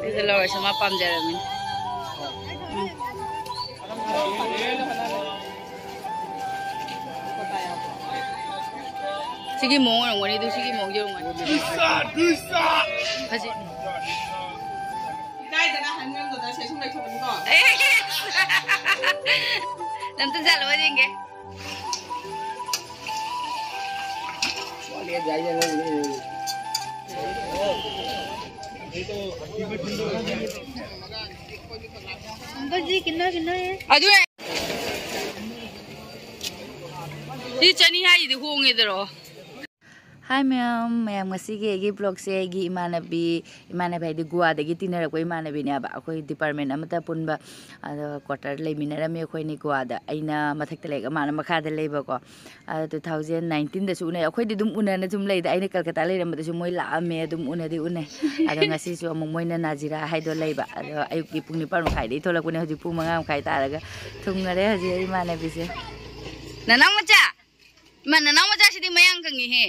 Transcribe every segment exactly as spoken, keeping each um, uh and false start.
ꯁꯤꯁꯦ ꯂꯧꯔꯁꯦ, ꯃꯥ ꯄꯥꯝꯖꯔꯕꯅꯤ꯫ ꯎꯝ꯫ ꯁꯤꯒꯤ ꯃꯑꯣꯡ ꯑꯣꯏꯔꯝꯒꯅꯤ, ꯑꯗꯨ ꯁꯤꯒꯤ ꯃꯑꯣꯡꯁꯦ ꯑꯣꯏꯔꯝꯒꯅꯤ꯫ ꯐꯖꯩ꯫ ꯏꯀꯥꯏꯗꯅ ꯍꯟ ꯉꯝꯗꯅ ꯁꯦ ꯁꯨꯝ ꯂꯩꯊꯣꯛꯄꯅꯤꯀꯣ꯫ ꯅꯝꯇ ꯆꯠꯂꯣ ꯌꯦꯡꯒꯦ꯫ ꯑꯗꯨꯅꯦ꯫ ꯁꯤ ꯆꯅꯤ ꯍꯥꯏꯁꯤꯗꯤ ꯍꯣꯡꯉꯦꯗꯔꯣ? ꯍꯥꯏ ꯃꯌꯥꯝ, ꯃꯌꯥꯝ ꯉꯁꯤꯒꯤ ꯑꯩꯒꯤ ꯕ꯭ꯂꯣꯒꯁꯦ ꯑꯩꯒꯤ ꯏꯃꯥꯟꯅꯕꯤ, ꯏꯃꯥꯟꯅꯕꯤ ꯍꯥꯏꯗꯤ ꯒꯣꯋꯥꯗꯒꯤ ꯇꯤꯟꯅꯔꯛꯄ ꯏꯃꯥꯟꯅꯕꯤꯅꯦꯕ꯫ ꯑꯩꯈꯣꯏ ꯗꯤꯄꯥꯔꯠꯃꯦꯟ ꯑꯃꯠꯇ ꯄꯨꯟꯕ, ꯑꯗꯣ ꯀ꯭ꯋꯥꯇꯔ ꯂꯩꯃꯤꯟꯅꯔꯝꯃꯤ ꯑꯩꯈꯣꯏꯅꯤ ꯒꯣꯋꯥꯗ꯫ ꯑꯩꯅ ꯃꯊꯛꯇ ꯂꯩꯔꯒ ꯃꯥꯅ ꯃꯈꯥꯗ ꯂꯩꯕꯀꯣ꯫ ꯑꯗꯣ ꯇꯨ ꯊꯥꯎꯖꯟ ꯅꯥꯏꯟꯇꯤꯟꯗꯁꯨ ꯎꯅꯩ꯫ ꯑꯩꯈꯣꯏꯗꯤ ꯑꯗꯨꯝ ꯎꯅꯅ ꯁꯨꯝ ꯂꯩꯗ꯫ ꯑꯩꯅ ꯀꯜꯀꯇꯥ ꯂꯩꯔꯝꯕꯗꯁꯨ ꯃꯣꯏ ꯂꯥꯛꯑꯝꯃꯦ, ꯑꯗꯨꯝ ꯎꯅꯗꯤ ꯎꯅꯩ꯫ ꯑꯗꯣ ꯉꯁꯤꯁꯨ ꯑꯃꯨꯛ ꯃꯣꯏꯅ ꯅꯥꯖꯤꯔꯥ ꯍꯥꯏꯗꯣ ꯂꯩꯕ꯫ ꯑꯗꯣ ꯑꯌꯨꯛꯀꯤ ꯄꯨꯡ ꯅꯤꯄꯥꯟ ꯃꯈꯥꯏꯗꯒꯤ ꯊꯣꯛꯂꯛꯄꯅꯦ꯫ ꯍꯧꯖꯤꯛ ꯄꯨꯡ ꯃꯉꯥ ꯃꯈꯥꯏ ꯇꯥꯔꯒ ꯊꯨꯡꯉꯔꯦ ꯍꯧꯖꯤꯛ ꯑꯩ ꯏꯃꯥꯟꯅꯕꯤꯁꯦ꯫ ꯅꯅꯥꯎ ꯃꯆꯥ! ꯏꯃꯥ, ꯅꯅꯥꯎ ꯃꯆꯥꯁꯤꯗꯤ ꯃꯌꯥꯡ ꯀꯪꯉꯤꯍꯦ꯫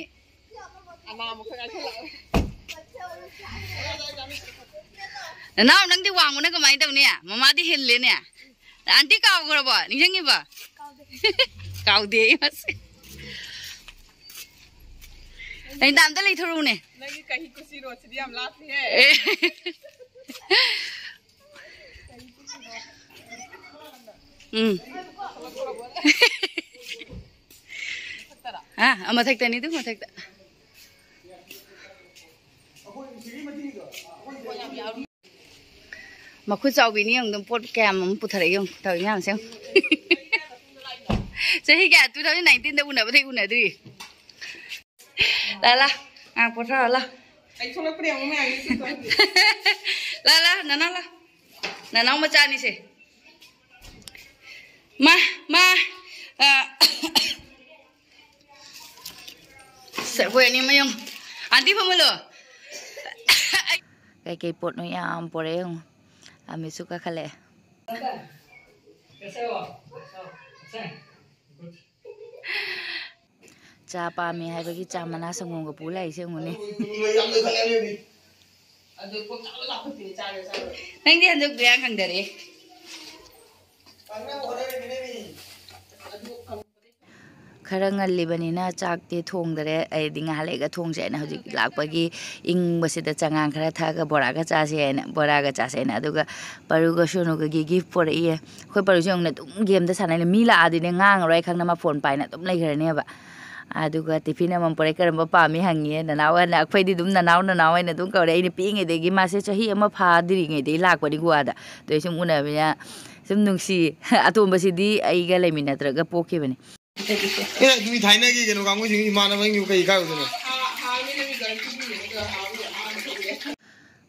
ꯅꯅꯥꯎ, ꯅꯪꯗꯤ ꯋꯥꯡꯕꯅ ꯀꯃꯥꯏꯅ ꯇꯧꯅꯤ? ꯃꯃꯥꯗꯤ ꯍꯦꯜꯂꯦꯅꯦ꯫ ꯑꯟꯇꯤ ꯀꯥꯎꯈ꯭ꯔꯕꯣ? ꯅꯤꯡꯁꯤꯡꯉꯤꯕꯣ? ꯀꯥꯎꯗꯦ꯫ ꯀꯥꯎꯗꯦ ꯃꯁꯦ꯫ ꯑꯩ ꯑꯝꯇ ꯂꯩꯊꯣꯔꯛꯎꯅꯦ꯫ ꯅꯪꯒꯤ ꯀꯍꯤ ꯀꯨꯁꯤ ꯔꯣꯠꯁꯤꯗꯤ ꯌꯥꯝ ꯂꯥꯞꯄꯤꯍꯦ꯫ ꯑꯦ꯫ ꯎꯝ꯫ ꯑꯥ, ꯑꯥ, ꯃꯊꯛꯇꯅꯤ, ꯑꯗꯨ ꯃꯊꯛꯇ꯫ ꯃꯈꯨꯠ ꯆꯥꯎꯕꯤꯅꯤ ꯌꯦꯡꯉꯨ, ꯄꯣꯠ ꯀꯌꯥꯝ ꯑꯃ ꯄꯨꯊꯔꯛꯏ ꯌꯦꯡꯉꯨ, ꯇꯧꯔꯤ ꯃꯌꯥꯝꯁꯦ ꯌꯦꯡꯉꯨ꯫ ꯆꯍꯤ ꯀꯌꯥ? ꯇꯨ ꯊꯥꯎꯖꯟ ꯅꯥꯏꯟꯇꯤꯟꯗ ꯎꯅꯕꯗꯒꯤ ꯎꯅꯗ꯭ꯔꯤ꯫ ꯂꯥ, ꯂꯥ꯫ ꯉꯥꯏꯍꯥꯛ ꯄꯣꯊꯥꯔꯣ, ꯂꯥ꯫ ꯑꯩ ꯊꯣꯛꯂꯛꯄꯗ ꯑꯃꯨꯛ ꯃꯌꯥꯝꯒꯤ ꯁꯨꯇꯧ꯫ ꯂꯥ, ꯂꯥ, ꯅꯅꯥꯎ ꯂꯥ꯫ ꯅꯅꯥꯎ ꯃꯆꯥꯅꯤꯁꯦ꯫ ꯃꯥ, ꯃꯥ, ꯑ, ꯁꯦ, ꯑꯩꯈꯣꯏ ꯑꯅꯤ ꯃꯌꯨꯝ꯫ ꯑꯟꯇꯤ ꯐꯝꯍꯜꯂꯣ꯫ ꯀꯩꯀꯩ ꯄꯣꯠꯅꯣ ꯌꯥꯝ ꯄꯣꯔꯛꯑꯦ ꯌꯦꯡꯉꯣ꯫ ꯑꯃꯤꯁꯨ ꯀꯥꯈꯠꯂꯛꯑꯦ꯫ ꯆꯥ ꯄꯥꯝꯃꯤ ꯍꯥꯏꯕꯒꯤ ꯆꯥ ꯃꯅꯥ ꯁꯪꯒꯣꯝꯒ ꯄꯨ ꯂꯥꯛꯏꯁꯦ ꯌꯦꯡꯉꯨꯅꯦ꯫ ꯅꯪꯗꯤ ꯍꯟꯗꯛ ꯃꯌꯥꯡ ꯀꯪꯗꯔꯦ꯫ ꯈꯔ ꯉꯜꯂꯤꯕꯅꯤꯅ ꯆꯥꯛꯇꯤ ꯊꯣꯡꯗꯔꯦ꯫ ꯑꯩꯗꯤ ꯉꯥꯏꯍꯥꯛ ꯂꯩꯔꯒ ꯊꯣꯡꯁꯦ ꯍꯥꯏꯅ, ꯍꯧꯖꯤꯛ ꯂꯥꯛꯄꯒꯤ ꯏꯪꯕꯁꯤꯗ ꯆꯉꯥꯡ ꯈꯔ ꯊꯛꯑꯒ ꯕꯣꯔꯥꯒ ꯆꯥꯁꯦ ꯍꯥꯏꯅ, ꯕꯣꯔꯥꯒ ꯆꯥꯁꯦ ꯍꯥꯏꯅ꯫ ꯑꯗꯨꯒ ꯄꯔꯨꯒ ꯁꯣꯅꯨꯒꯒꯤ ꯒꯤꯐ ꯄꯨꯔꯛꯏꯌꯦ꯫ ꯑꯩꯈꯣꯏ ꯄꯔꯨꯁꯦ ꯌꯦꯡꯉꯨꯅꯦ, ꯑꯗꯨꯝ ꯒꯦꯝꯗ ꯁꯥꯟꯅꯩꯅꯦ꯫ ꯃꯤ ꯂꯥꯛꯑꯗꯤꯅꯦ, ꯉꯥꯡꯉꯔꯣꯏ ꯈꯪꯅ ꯃꯥ ꯐꯣꯟ ꯄꯥꯏꯅ ꯑꯗꯨꯝ ꯂꯩꯈ꯭ꯔꯅꯦꯕ꯫ ꯑꯗꯨꯒ ꯇꯤꯐꯤꯟ ꯑꯃꯃꯝ ꯄꯨꯔꯛꯑꯦ꯫ "ꯀꯔꯝꯕ ꯄꯥꯝꯃꯤ?" ꯍꯪꯉꯦ꯫ "ꯅꯅꯥꯎ" ꯍꯥꯏꯅ, ꯑꯩꯈꯣꯏꯗꯤ ꯑꯗꯨꯝ "ꯅꯅꯥꯎ, ꯅꯅꯥꯎ" ꯍꯥꯏꯅ ꯑꯗꯨꯝ ꯀꯧꯔꯦ꯫ ꯑꯩꯅ ꯄꯤꯛꯏꯉꯩꯗꯒꯤ, ꯃꯥꯁꯦ ꯆꯍꯤ ꯑꯃ ꯐꯥꯗ꯭ꯔꯤꯉꯩꯗꯒꯤ ꯂꯥꯛꯄꯅꯤ ꯒꯣꯋꯥꯗ꯫ ꯑꯗꯩ ꯁꯨꯝ ꯎꯅꯕꯅꯤꯅ ꯁꯨꯝ ꯅꯨꯡꯁꯤ꯫ ꯑꯇꯣꯝꯕꯁꯤꯗꯤ ꯑꯩꯒ ꯂꯩꯃꯤꯟꯅꯗ꯭ꯔꯒ ꯄꯣꯛꯈꯤꯕꯅꯤ꯫ ꯑꯦ, ꯑꯗꯨꯗꯤ ꯊꯥꯏꯅꯒꯤ ꯀꯩꯅꯣ ꯀꯥꯡꯕꯨꯁꯤꯡ, ꯏꯃꯥꯟꯅꯕꯁꯤꯡ ꯀꯩ ꯀꯥꯏꯔꯨꯗꯣꯏꯅꯣ?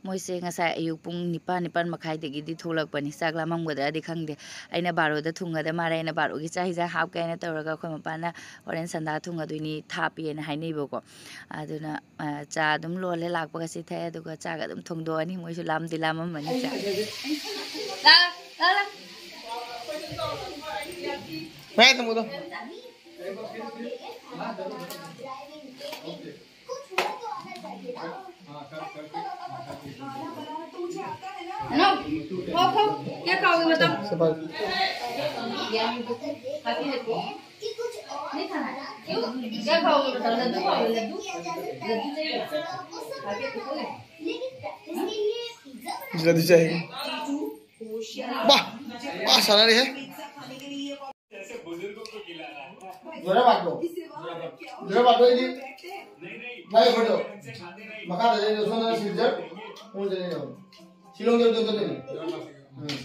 ꯃꯣꯏꯁꯦ ꯉꯁꯥꯏ ꯑꯌꯨꯛ ꯄꯨꯡ ꯅꯤꯄꯥꯟ, ꯅꯤꯄꯥꯟ ꯃꯈꯥꯏꯗꯒꯤꯗꯤ ꯊꯣꯛꯂꯛꯄꯅꯤ꯫ ꯆꯥꯛ ꯂꯥꯝꯃꯝꯒꯗ꯭ꯔꯗꯤ ꯈꯪꯗꯦ꯫ ꯑꯩꯅ ꯕꯥꯔꯣꯗ ꯊꯨꯡꯒꯗ ꯃꯥꯜꯂꯦ꯫ ꯑꯩꯅ ꯕꯥꯔꯣꯒꯤ ꯆꯥꯛ ꯍꯤꯟꯖꯥꯡ ꯍꯥꯞꯀꯦ ꯍꯥꯏꯅ ꯇꯧꯔꯒ, ꯑꯩꯈꯣꯏ ꯃꯄꯥꯅ "ꯍꯣꯔꯦꯟ ꯁꯟꯗꯥ ꯊꯣꯡꯒꯗꯣꯏꯅꯤ, ꯊꯥꯞꯄꯤꯅ" ꯍꯥꯏꯅꯩꯕꯀꯣ꯫ ꯑꯗꯨꯅ, ꯑ, ꯆꯥ ꯑꯗꯨꯝ ꯂꯣꯜꯂꯦ, ꯂꯥꯛꯄꯒ ꯁꯤ ꯊꯛꯑꯦ, ꯑꯗꯨꯒ ꯆꯥꯛ ꯑꯗꯨꯝ ꯊꯣꯡꯗꯣꯛꯑꯅꯤ꯫ ꯃꯣꯏꯁꯨ ꯂꯥꯝꯗꯤ ꯂꯥꯝꯃꯝꯃꯅꯤ ꯆꯥꯛ꯫ ꯂꯥ, ꯂꯥ, ꯂꯥ꯫ ꯃꯌꯥꯏ ꯊꯝꯃꯨꯗꯣ꯫ ꯅꯣ, ꯈꯣ, ꯈꯣ, ꯀꯌꯥ ꯀꯥꯎꯒꯦ ꯃꯇꯝ? ꯀꯌꯥ ꯀꯥꯎꯒꯦ ꯃꯇꯝ? ꯂꯗꯨ ꯀꯥꯎꯒꯦ, ꯂꯗꯨ? ꯂꯗꯨ ꯆꯥꯏꯌꯦ꯫ ꯂꯗꯨ ꯆꯥꯏꯌꯦ꯫ ꯕꯥ! ꯕꯥ, ꯁꯥꯟꯅꯔꯦꯍꯦ꯫ ꯖꯣꯔꯥ ꯕꯥꯠ ꯗꯣ꯫ ꯖꯣꯔꯥ ꯕꯥꯠ ꯗꯣ ꯑꯩꯗꯤ ꯃꯥꯏ ꯑꯩꯈꯣꯏꯗꯣ ꯃꯈꯥꯗ ꯂꯩꯔꯦ, ꯁꯣꯝꯗꯅ ꯁꯤꯜꯆꯔ, ꯁꯣꯝꯗ ꯂꯩꯔꯦ꯫ ꯁꯤꯂꯣꯡꯗ ꯑꯗꯨꯝ ꯆꯠꯇꯣꯏꯅꯦ꯫ ꯎꯝ꯫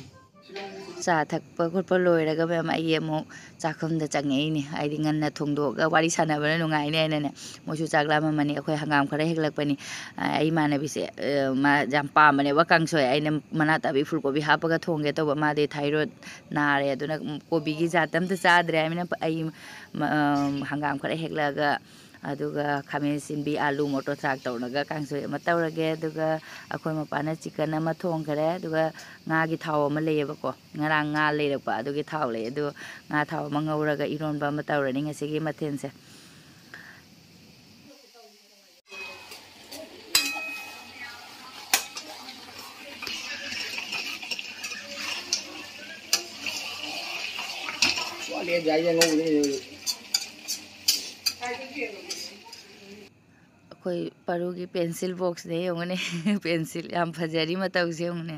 ꯆꯥ ꯊꯛꯄ ꯈꯣꯠꯄ ꯂꯣꯏꯔꯒ ꯃꯌꯥꯝ ꯑꯩ ꯑꯃꯨꯛ ꯆꯥꯛꯈꯨꯝꯗ ꯆꯪꯉꯛꯏꯅꯦ꯫ ꯍꯥꯏꯗꯤ ꯉꯟꯅ ꯊꯣꯡꯗꯣꯛꯑꯒ ꯋꯥꯔꯤ ꯁꯥꯟꯅꯕꯅ ꯅꯨꯡꯉꯥꯏꯅꯤ ꯍꯥꯏꯅꯅꯦ꯫ ꯃꯣꯏꯁꯨ ꯆꯥꯛ ꯂꯥꯝꯃꯝꯃꯅꯤ꯫ ꯑꯩꯈꯣꯏ ꯍꯪꯒꯥꯝ ꯈꯔ ꯍꯦꯛꯂꯛꯄꯅꯤ꯫ ꯑ, ꯑꯩ ꯏꯃꯥꯟꯅꯕꯤꯁꯦ, ꯑ, ꯃꯥ ꯌꯥꯝ ꯄꯥꯝꯕꯅꯦꯕ ꯀꯥꯡꯁꯣꯏ꯫ ꯑꯩꯅ ꯃꯅꯥ ꯇꯥꯕꯤ ꯐꯨꯜ ꯀꯣꯕꯤ ꯍꯥꯞꯄꯒ ꯊꯣꯡꯒꯦ ꯇꯧꯕ꯫ ꯃꯥꯗꯤ ꯊꯥꯏꯔꯣꯏꯗ ꯅꯥꯔꯦ꯫ ꯑꯗꯨꯅ ꯀꯣꯕꯤꯒꯤ ꯖꯥꯠ ꯑꯝꯇ ꯆꯥꯗ꯭ꯔꯦ ꯍꯥꯏꯕꯅꯤꯅ ꯑꯩ, ꯃ-, ꯑ, ꯍꯪꯒꯥꯝ ꯈꯔ ꯍꯦꯛꯂꯛꯑꯒ, ꯑꯗꯨꯒ ꯈꯥꯃꯦꯟ ꯑꯁꯤꯟꯕꯤ, ꯑꯥꯂꯨ, ꯃꯣꯇꯣꯔ ꯆꯥꯛ ꯇꯧꯔꯒ ꯀꯥꯡꯁꯣꯏ ꯑꯃ ꯇꯧꯔꯒꯦ꯫ ꯑꯗꯨꯒ ꯑꯩꯈꯣꯏ ꯃꯄꯥꯅ ꯆꯤꯛꯀꯟ ꯑꯃ ꯊꯣꯡꯈ꯭ꯔꯦ꯫ ꯑꯗꯨꯒ ꯉꯥꯒꯤ ꯊꯥꯎ ꯑꯃ ꯂꯩꯌꯦꯕꯀꯣ, ꯉꯔꯥꯡ ꯉꯥ ꯂꯩꯔꯛꯄ, ꯑꯗꯨꯒꯤ ꯊꯥꯎ ꯂꯩ꯫ ꯑꯗꯨ ꯉꯥ ꯊꯥꯎ ꯑꯃ ꯉꯧꯔꯒ ꯏꯔꯣꯟꯕ ꯑꯃ ꯇꯧꯔꯅꯤ ꯉꯁꯤꯒꯤ ꯃꯊꯦꯜꯁꯦ꯫ ꯑꯩꯈꯣꯏ ꯄꯔꯨꯒꯤ ꯄꯦꯟꯁꯤꯜ ꯕꯣꯛꯁꯅꯦ ꯌꯦꯡꯉꯨꯅꯦ꯫ ꯄꯦꯟꯁꯤꯜ ꯌꯥꯝ ꯐꯖꯔꯤ ꯃꯇꯧꯁꯦ ꯌꯦꯡꯉꯨꯅꯦ꯫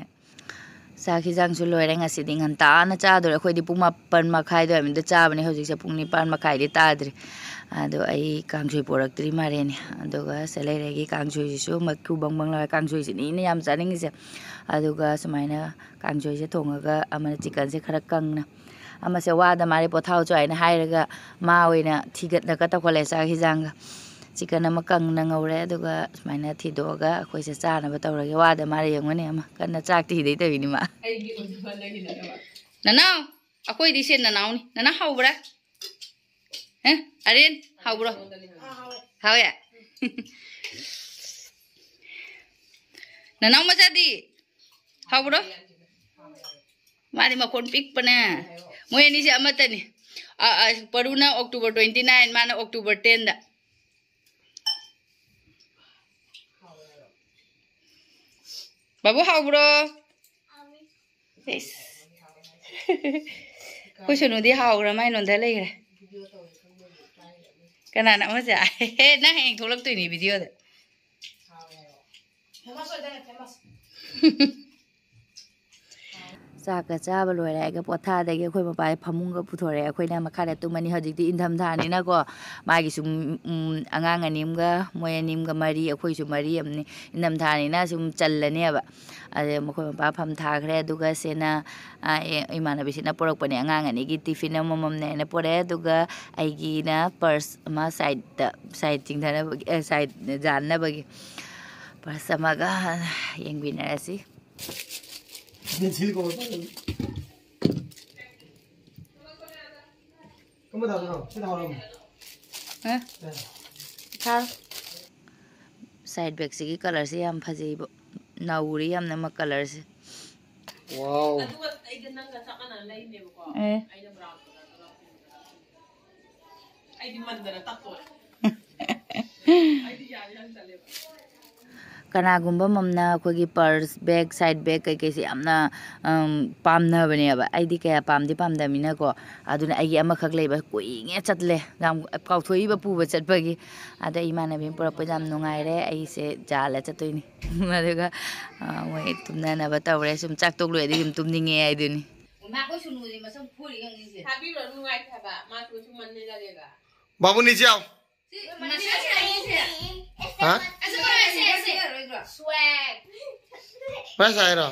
ꯆꯥꯛ ꯍꯤꯟꯖꯥꯡꯁꯨ ꯂꯣꯏꯔꯦ꯫ ꯉꯁꯤꯗꯤ ꯉꯟꯇꯥꯅ ꯆꯥꯗꯣꯔꯦ꯫ ꯑꯩꯈꯣꯏꯗꯤ ꯄꯨꯡ ꯃꯥꯄꯟ ꯃꯈꯥꯏ ꯑꯗꯨꯋꯥꯏꯗ ꯆꯥꯕꯅꯦ꯫ ꯍꯧꯖꯤꯛꯁꯦ ꯄꯨꯡ ꯅꯤꯄꯥꯟ ꯃꯈꯥꯏꯗꯤ ꯇꯥꯗ꯭ꯔꯤ꯫ ꯑꯗꯣ ꯑꯩ ꯀꯥꯡꯁꯣꯏ ꯄꯣꯔꯛꯇ꯭ꯔꯤ ꯃꯥꯜꯂꯦꯅꯦ꯫ ꯑꯗꯨꯒ ꯁꯦ ꯂꯩꯔꯦꯒꯤ ꯀꯥꯡꯁꯣꯏꯁꯤꯁꯨ ꯃꯀꯨ ꯕꯪ ꯕꯪ ꯂꯥꯎꯔꯦ꯫ ꯀꯥꯡꯁꯣꯏꯁꯤꯅꯤꯅ ꯌꯥꯝ ꯆꯥꯅꯤꯡꯉꯤꯁꯦ꯫ ꯑꯗꯨꯒ ꯁꯨꯃꯥꯏꯅ ꯀꯥꯡꯁꯣꯏꯁꯦ ꯊꯣꯡꯉꯒ ꯑꯃꯅ ꯆꯤꯛꯀꯟꯁꯦ ꯈꯔ ꯀꯪꯅ, ꯑꯃꯁꯦ ꯋꯥꯗ ꯃꯥꯜꯂꯦ ꯄꯣꯊꯥꯎ ꯆꯣ ꯍꯥꯏꯅ ꯍꯥꯏꯔꯒ ꯃꯥ ꯑꯣꯏꯅ ꯊꯤꯒꯠꯂꯒ ꯇꯧꯈꯠꯂꯦ ꯆꯥꯛ ꯍꯤꯟꯖꯥꯡꯒ꯫ ꯆꯤꯛꯀꯟ ꯑꯃ ꯀꯪꯅ ꯉꯧꯔꯦ, ꯑꯗꯨꯒ ꯁꯨꯃꯥꯏꯅ ꯊꯤꯗꯣꯛꯑꯒ ꯑꯩꯈꯣꯏꯁꯦ ꯆꯥꯅꯕ ꯇꯧꯔꯒꯦ꯫ ꯋꯥꯗ ꯃꯥꯜꯂꯦ ꯌꯦꯡꯉꯨꯅꯦ ꯑꯃ ꯀꯟꯅ ꯆꯥꯛ ꯊꯤꯗꯩ ꯇꯧꯔꯤꯅꯤ ꯃꯥ꯫ ꯑꯩꯒꯤ ꯑꯣꯏꯅ ꯍꯣꯠꯅꯈꯤꯗꯅꯕ꯫ ꯅꯅꯥꯎ, ꯑꯩꯈꯣꯏꯗꯤ ꯁꯦ ꯅꯅꯥꯎꯅꯤ꯫ ꯅꯅꯥꯎ ꯍꯥꯎꯕ꯭ꯔꯥ? ꯑꯦ, ꯑꯔꯦꯟ ꯍꯥꯎꯕ꯭ꯔꯣ? ꯍꯥꯎꯋꯦ꯫ ꯅꯅꯥꯎ ꯃꯆꯥꯗꯤ ꯍꯥꯎꯕ꯭ꯔꯣ? ꯃꯥꯗꯤ ꯃꯈꯣꯟ ꯄꯤꯛꯄꯅꯦ꯫ ꯃꯣꯏ ꯑꯅꯤꯁꯦ ꯑꯃꯠꯇꯅꯤ꯫ ꯑ, ꯑ, ꯄꯔꯨꯅ October twenty nine, ꯃꯥꯅ October ten ꯗ꯫ ꯕꯥꯕꯨ ꯍꯥꯎꯕ꯭ꯔꯣ? ꯏꯁ꯫ ꯑꯩꯈꯣꯏ ꯁꯣꯅꯨꯗꯤ ꯍꯥꯎꯈ꯭ꯔ ꯃꯥꯏ ꯅꯣꯟꯊ ꯂꯩꯈ꯭ꯔꯦ꯫ ꯀꯅꯥꯅ ꯑꯃꯁꯦ? ꯍꯦ, ꯅꯪ ꯍꯌꯦꯡ ꯊꯣꯛꯂꯛꯇꯣꯏꯅꯤ ꯚꯤꯗꯤꯑꯣꯗ꯫ ꯆꯥꯛꯀ ꯆꯥꯕ ꯂꯣꯏꯔꯦ ꯍꯥꯏꯔꯒ ꯄꯣꯊꯥꯗꯒꯤ ꯑꯩꯈꯣꯏ ꯃꯄꯥꯁꯦ ꯐꯃꯨꯡꯒ ꯄꯨꯊꯣꯔꯛꯑꯦ꯫ ꯑꯩꯈꯣꯏꯅ ꯃꯈꯥꯗ ꯇꯨꯝꯃꯅꯤ꯫ ꯍꯧꯖꯤꯛꯇꯤ ꯏꯪꯊꯝꯊꯥꯅꯤꯅꯀꯣ, ꯃꯥꯒꯤꯁꯨ, ꯎꯝ, ꯑꯉꯥꯡ ꯑꯅꯤ ꯑꯃꯒ ꯃꯣꯏ ꯑꯅꯤ ꯑꯃꯒ ꯃꯔꯤ, ꯑꯩꯈꯣꯏꯁꯨ ꯃꯔꯤ ꯑꯃꯅꯤ꯫ ꯏꯪꯊꯝꯊꯥꯅꯤꯅ ꯁꯨꯝ ꯆꯜꯂꯅꯦꯕ꯫ ꯑꯗꯩ ꯃꯈꯣꯏ ꯃꯄꯥ ꯐꯝ ꯊꯥꯈ꯭ꯔꯦ꯫ ꯑꯗꯨꯒ ꯁꯤꯅ, ꯑ, ꯑꯦ, ꯏꯃꯥꯟꯅꯕꯤꯁꯤꯅ ꯄꯨꯔꯛꯄꯅꯦ꯫ ꯑꯉꯥꯡ ꯑꯅꯤꯒꯤ ꯇꯤꯐꯤꯟ ꯑꯃꯃꯝꯅꯦ ꯍꯥꯏꯅ ꯄꯨꯔꯛꯑꯦ꯫ ꯑꯗꯨꯒ ꯑꯩꯒꯤꯅ ꯄꯔꯁ ꯑꯃ ꯁꯥꯏꯗꯇ, ꯁꯥꯏꯗ ꯆꯤꯡꯊꯅꯕꯒꯤ, ꯑꯦ, ꯁꯥꯏꯗ ꯌꯥꯟꯅꯕꯒꯤ ꯄꯔꯁ ꯑꯃꯒ ꯌꯦꯡꯃꯤꯟꯅꯔꯁꯤ꯫ ꯍꯥ? ꯊꯥ꯫ ꯁꯥꯏꯠ ꯕꯦꯛꯁꯤꯒꯤ ꯀꯂꯔꯁꯦ ꯌꯥꯝ ꯐꯖꯩꯕ꯫ ꯅꯧꯔꯤ ꯌꯥꯝꯅ ꯑꯃ ꯀꯂꯔꯁꯦ꯫ ꯋꯥꯎ꯫ ꯑꯦ꯫ ꯑꯩꯗꯤ ꯃꯟꯗꯅ ꯇꯛꯇꯣꯔꯦ꯫ ꯑꯩꯗꯤ ꯌꯥꯅꯤ ꯌꯥꯅꯤ ꯆꯠꯂꯦꯕ꯫ ꯀꯅꯥꯒꯨꯝꯕ ꯑꯃꯅ ꯑꯩꯈꯣꯏꯒꯤ ꯄꯔꯁ ꯕꯦꯒ, ꯁꯥꯏꯠ ꯕꯦꯒ ꯀꯩꯀꯩꯁꯦ ꯌꯥꯝꯅ, ꯎꯝ, ꯄꯥꯝꯅꯕꯅꯦꯕ꯫ ꯑꯩꯗꯤ ꯀꯌꯥ ꯄꯥꯝꯗꯤ ꯄꯥꯝꯗꯕꯅꯤꯅꯀꯣ꯫ ꯑꯗꯨꯅ ꯑꯩꯒꯤ ꯑꯃꯈꯛ ꯂꯩꯕ ꯀꯨꯏꯉꯦ ꯆꯠꯂꯦ, ꯌꯥꯝ ꯀꯥꯎꯊꯣꯛꯏꯕ ꯄꯨꯕ ꯆꯠꯄꯒꯤ꯫ ꯑꯗ ꯏꯃꯥꯟꯅꯕꯤ ꯑꯃ ꯄꯨꯔꯛꯄꯗ ꯌꯥꯝ ꯅꯨꯡꯉꯥꯏꯔꯦ꯫ ꯑꯩꯁꯦ ꯌꯥꯜꯂ ꯆꯠꯇꯣꯏꯅꯤ꯫ ꯑꯗꯨꯒ, ꯑ, ꯃꯣꯏ ꯇꯨꯝꯅꯅꯕ ꯇꯧꯔꯦ꯫ ꯁꯨꯝ ꯆꯥꯛ ꯇꯣꯛ ꯂꯣꯏꯔꯗꯤ ꯑꯗꯨꯝ ꯇꯨꯝꯅꯤꯡꯉꯦ ꯍꯥꯏꯗꯨꯅꯤ꯫ ꯃꯥ ꯑꯩꯈꯣꯏ ꯁꯨꯅꯨꯁꯦ ꯃꯁꯝ ꯈꯣꯏꯔꯤ ꯌꯦꯡꯅꯤꯡꯁꯦ꯫ ꯊꯥꯕꯤꯔꯨꯔꯅꯨ, ꯅꯨꯡꯉꯥꯏꯇꯦ ꯍꯥꯏꯕ꯫ ꯃꯥ ꯁꯨꯝ ꯃꯟꯅ ꯂꯩꯔꯦꯕ꯫ बाबू, नीचे आओ। ꯁꯤ ꯃꯁꯤ ꯁꯤ ꯁꯤ꯫ ꯍꯥ? ꯑꯁꯤ ꯁꯤ ꯁꯤ꯫ ꯁ꯭ꯋꯦꯛ꯫ ꯄꯩꯁꯥ ꯍꯥꯏꯔꯣ?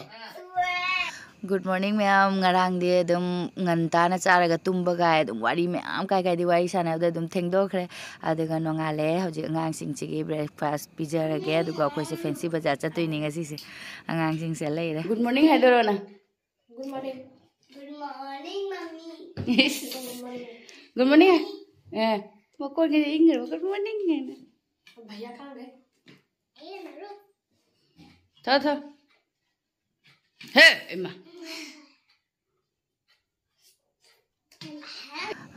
ꯒꯨꯗ ꯃꯣꯔꯅꯤꯡ ꯃꯌꯥꯝ꯫ ꯉꯔꯥꯡꯗꯤ ꯑꯗꯨꯝ ꯉꯟꯇꯥꯅ ꯆꯥꯔꯒ ꯇꯨꯝꯕ ꯀꯥꯏ ꯑꯗꯨꯝ ꯋꯥꯔꯤ ꯃꯌꯥꯝ ꯀꯥꯏ ꯀꯥꯏꯗꯤ ꯋꯥꯔꯤ ꯁꯥꯟꯅꯕꯗ ꯑꯗꯨꯝ ꯊꯦꯡꯗꯣꯛꯈ꯭ꯔꯦ꯫ ꯑꯗꯨꯒ ꯅꯣꯡꯉꯥꯜꯂꯦ꯫ ꯍꯧꯖꯤꯛ ꯑꯉꯥꯡꯁꯤꯡꯁꯤꯒꯤ ꯕ꯭ꯔꯦꯛꯐꯥꯁ ꯄꯤꯖꯔꯒꯦ꯫ ꯑꯗꯨꯒ ꯑꯩꯈꯣꯏꯁꯦ ꯐꯦꯟꯁꯤ ꯕꯖꯥꯔ ꯆꯠꯇꯣꯏꯅꯤ ꯉꯁꯤꯁꯦ꯫ ꯑꯉꯥꯡꯁꯤꯡꯁꯦ ꯂꯩꯔꯦ꯫ ꯒꯨꯗ ꯃꯣꯔꯅꯤꯡ ꯍꯥꯏꯗꯣꯔꯛꯑꯣ ꯅꯪ꯫ Good morning. Good morning, mommy. Good morning. ꯑꯦ, ꯃꯀꯣꯟꯒꯁꯦ ꯏꯪꯈ꯭ꯔꯕ꯫ Good morning ꯍꯥꯏꯅ꯫ भैया कहाँ गए? ꯊꯣ, ꯊꯣ꯫ ꯍꯦ, ꯏꯃꯥ꯫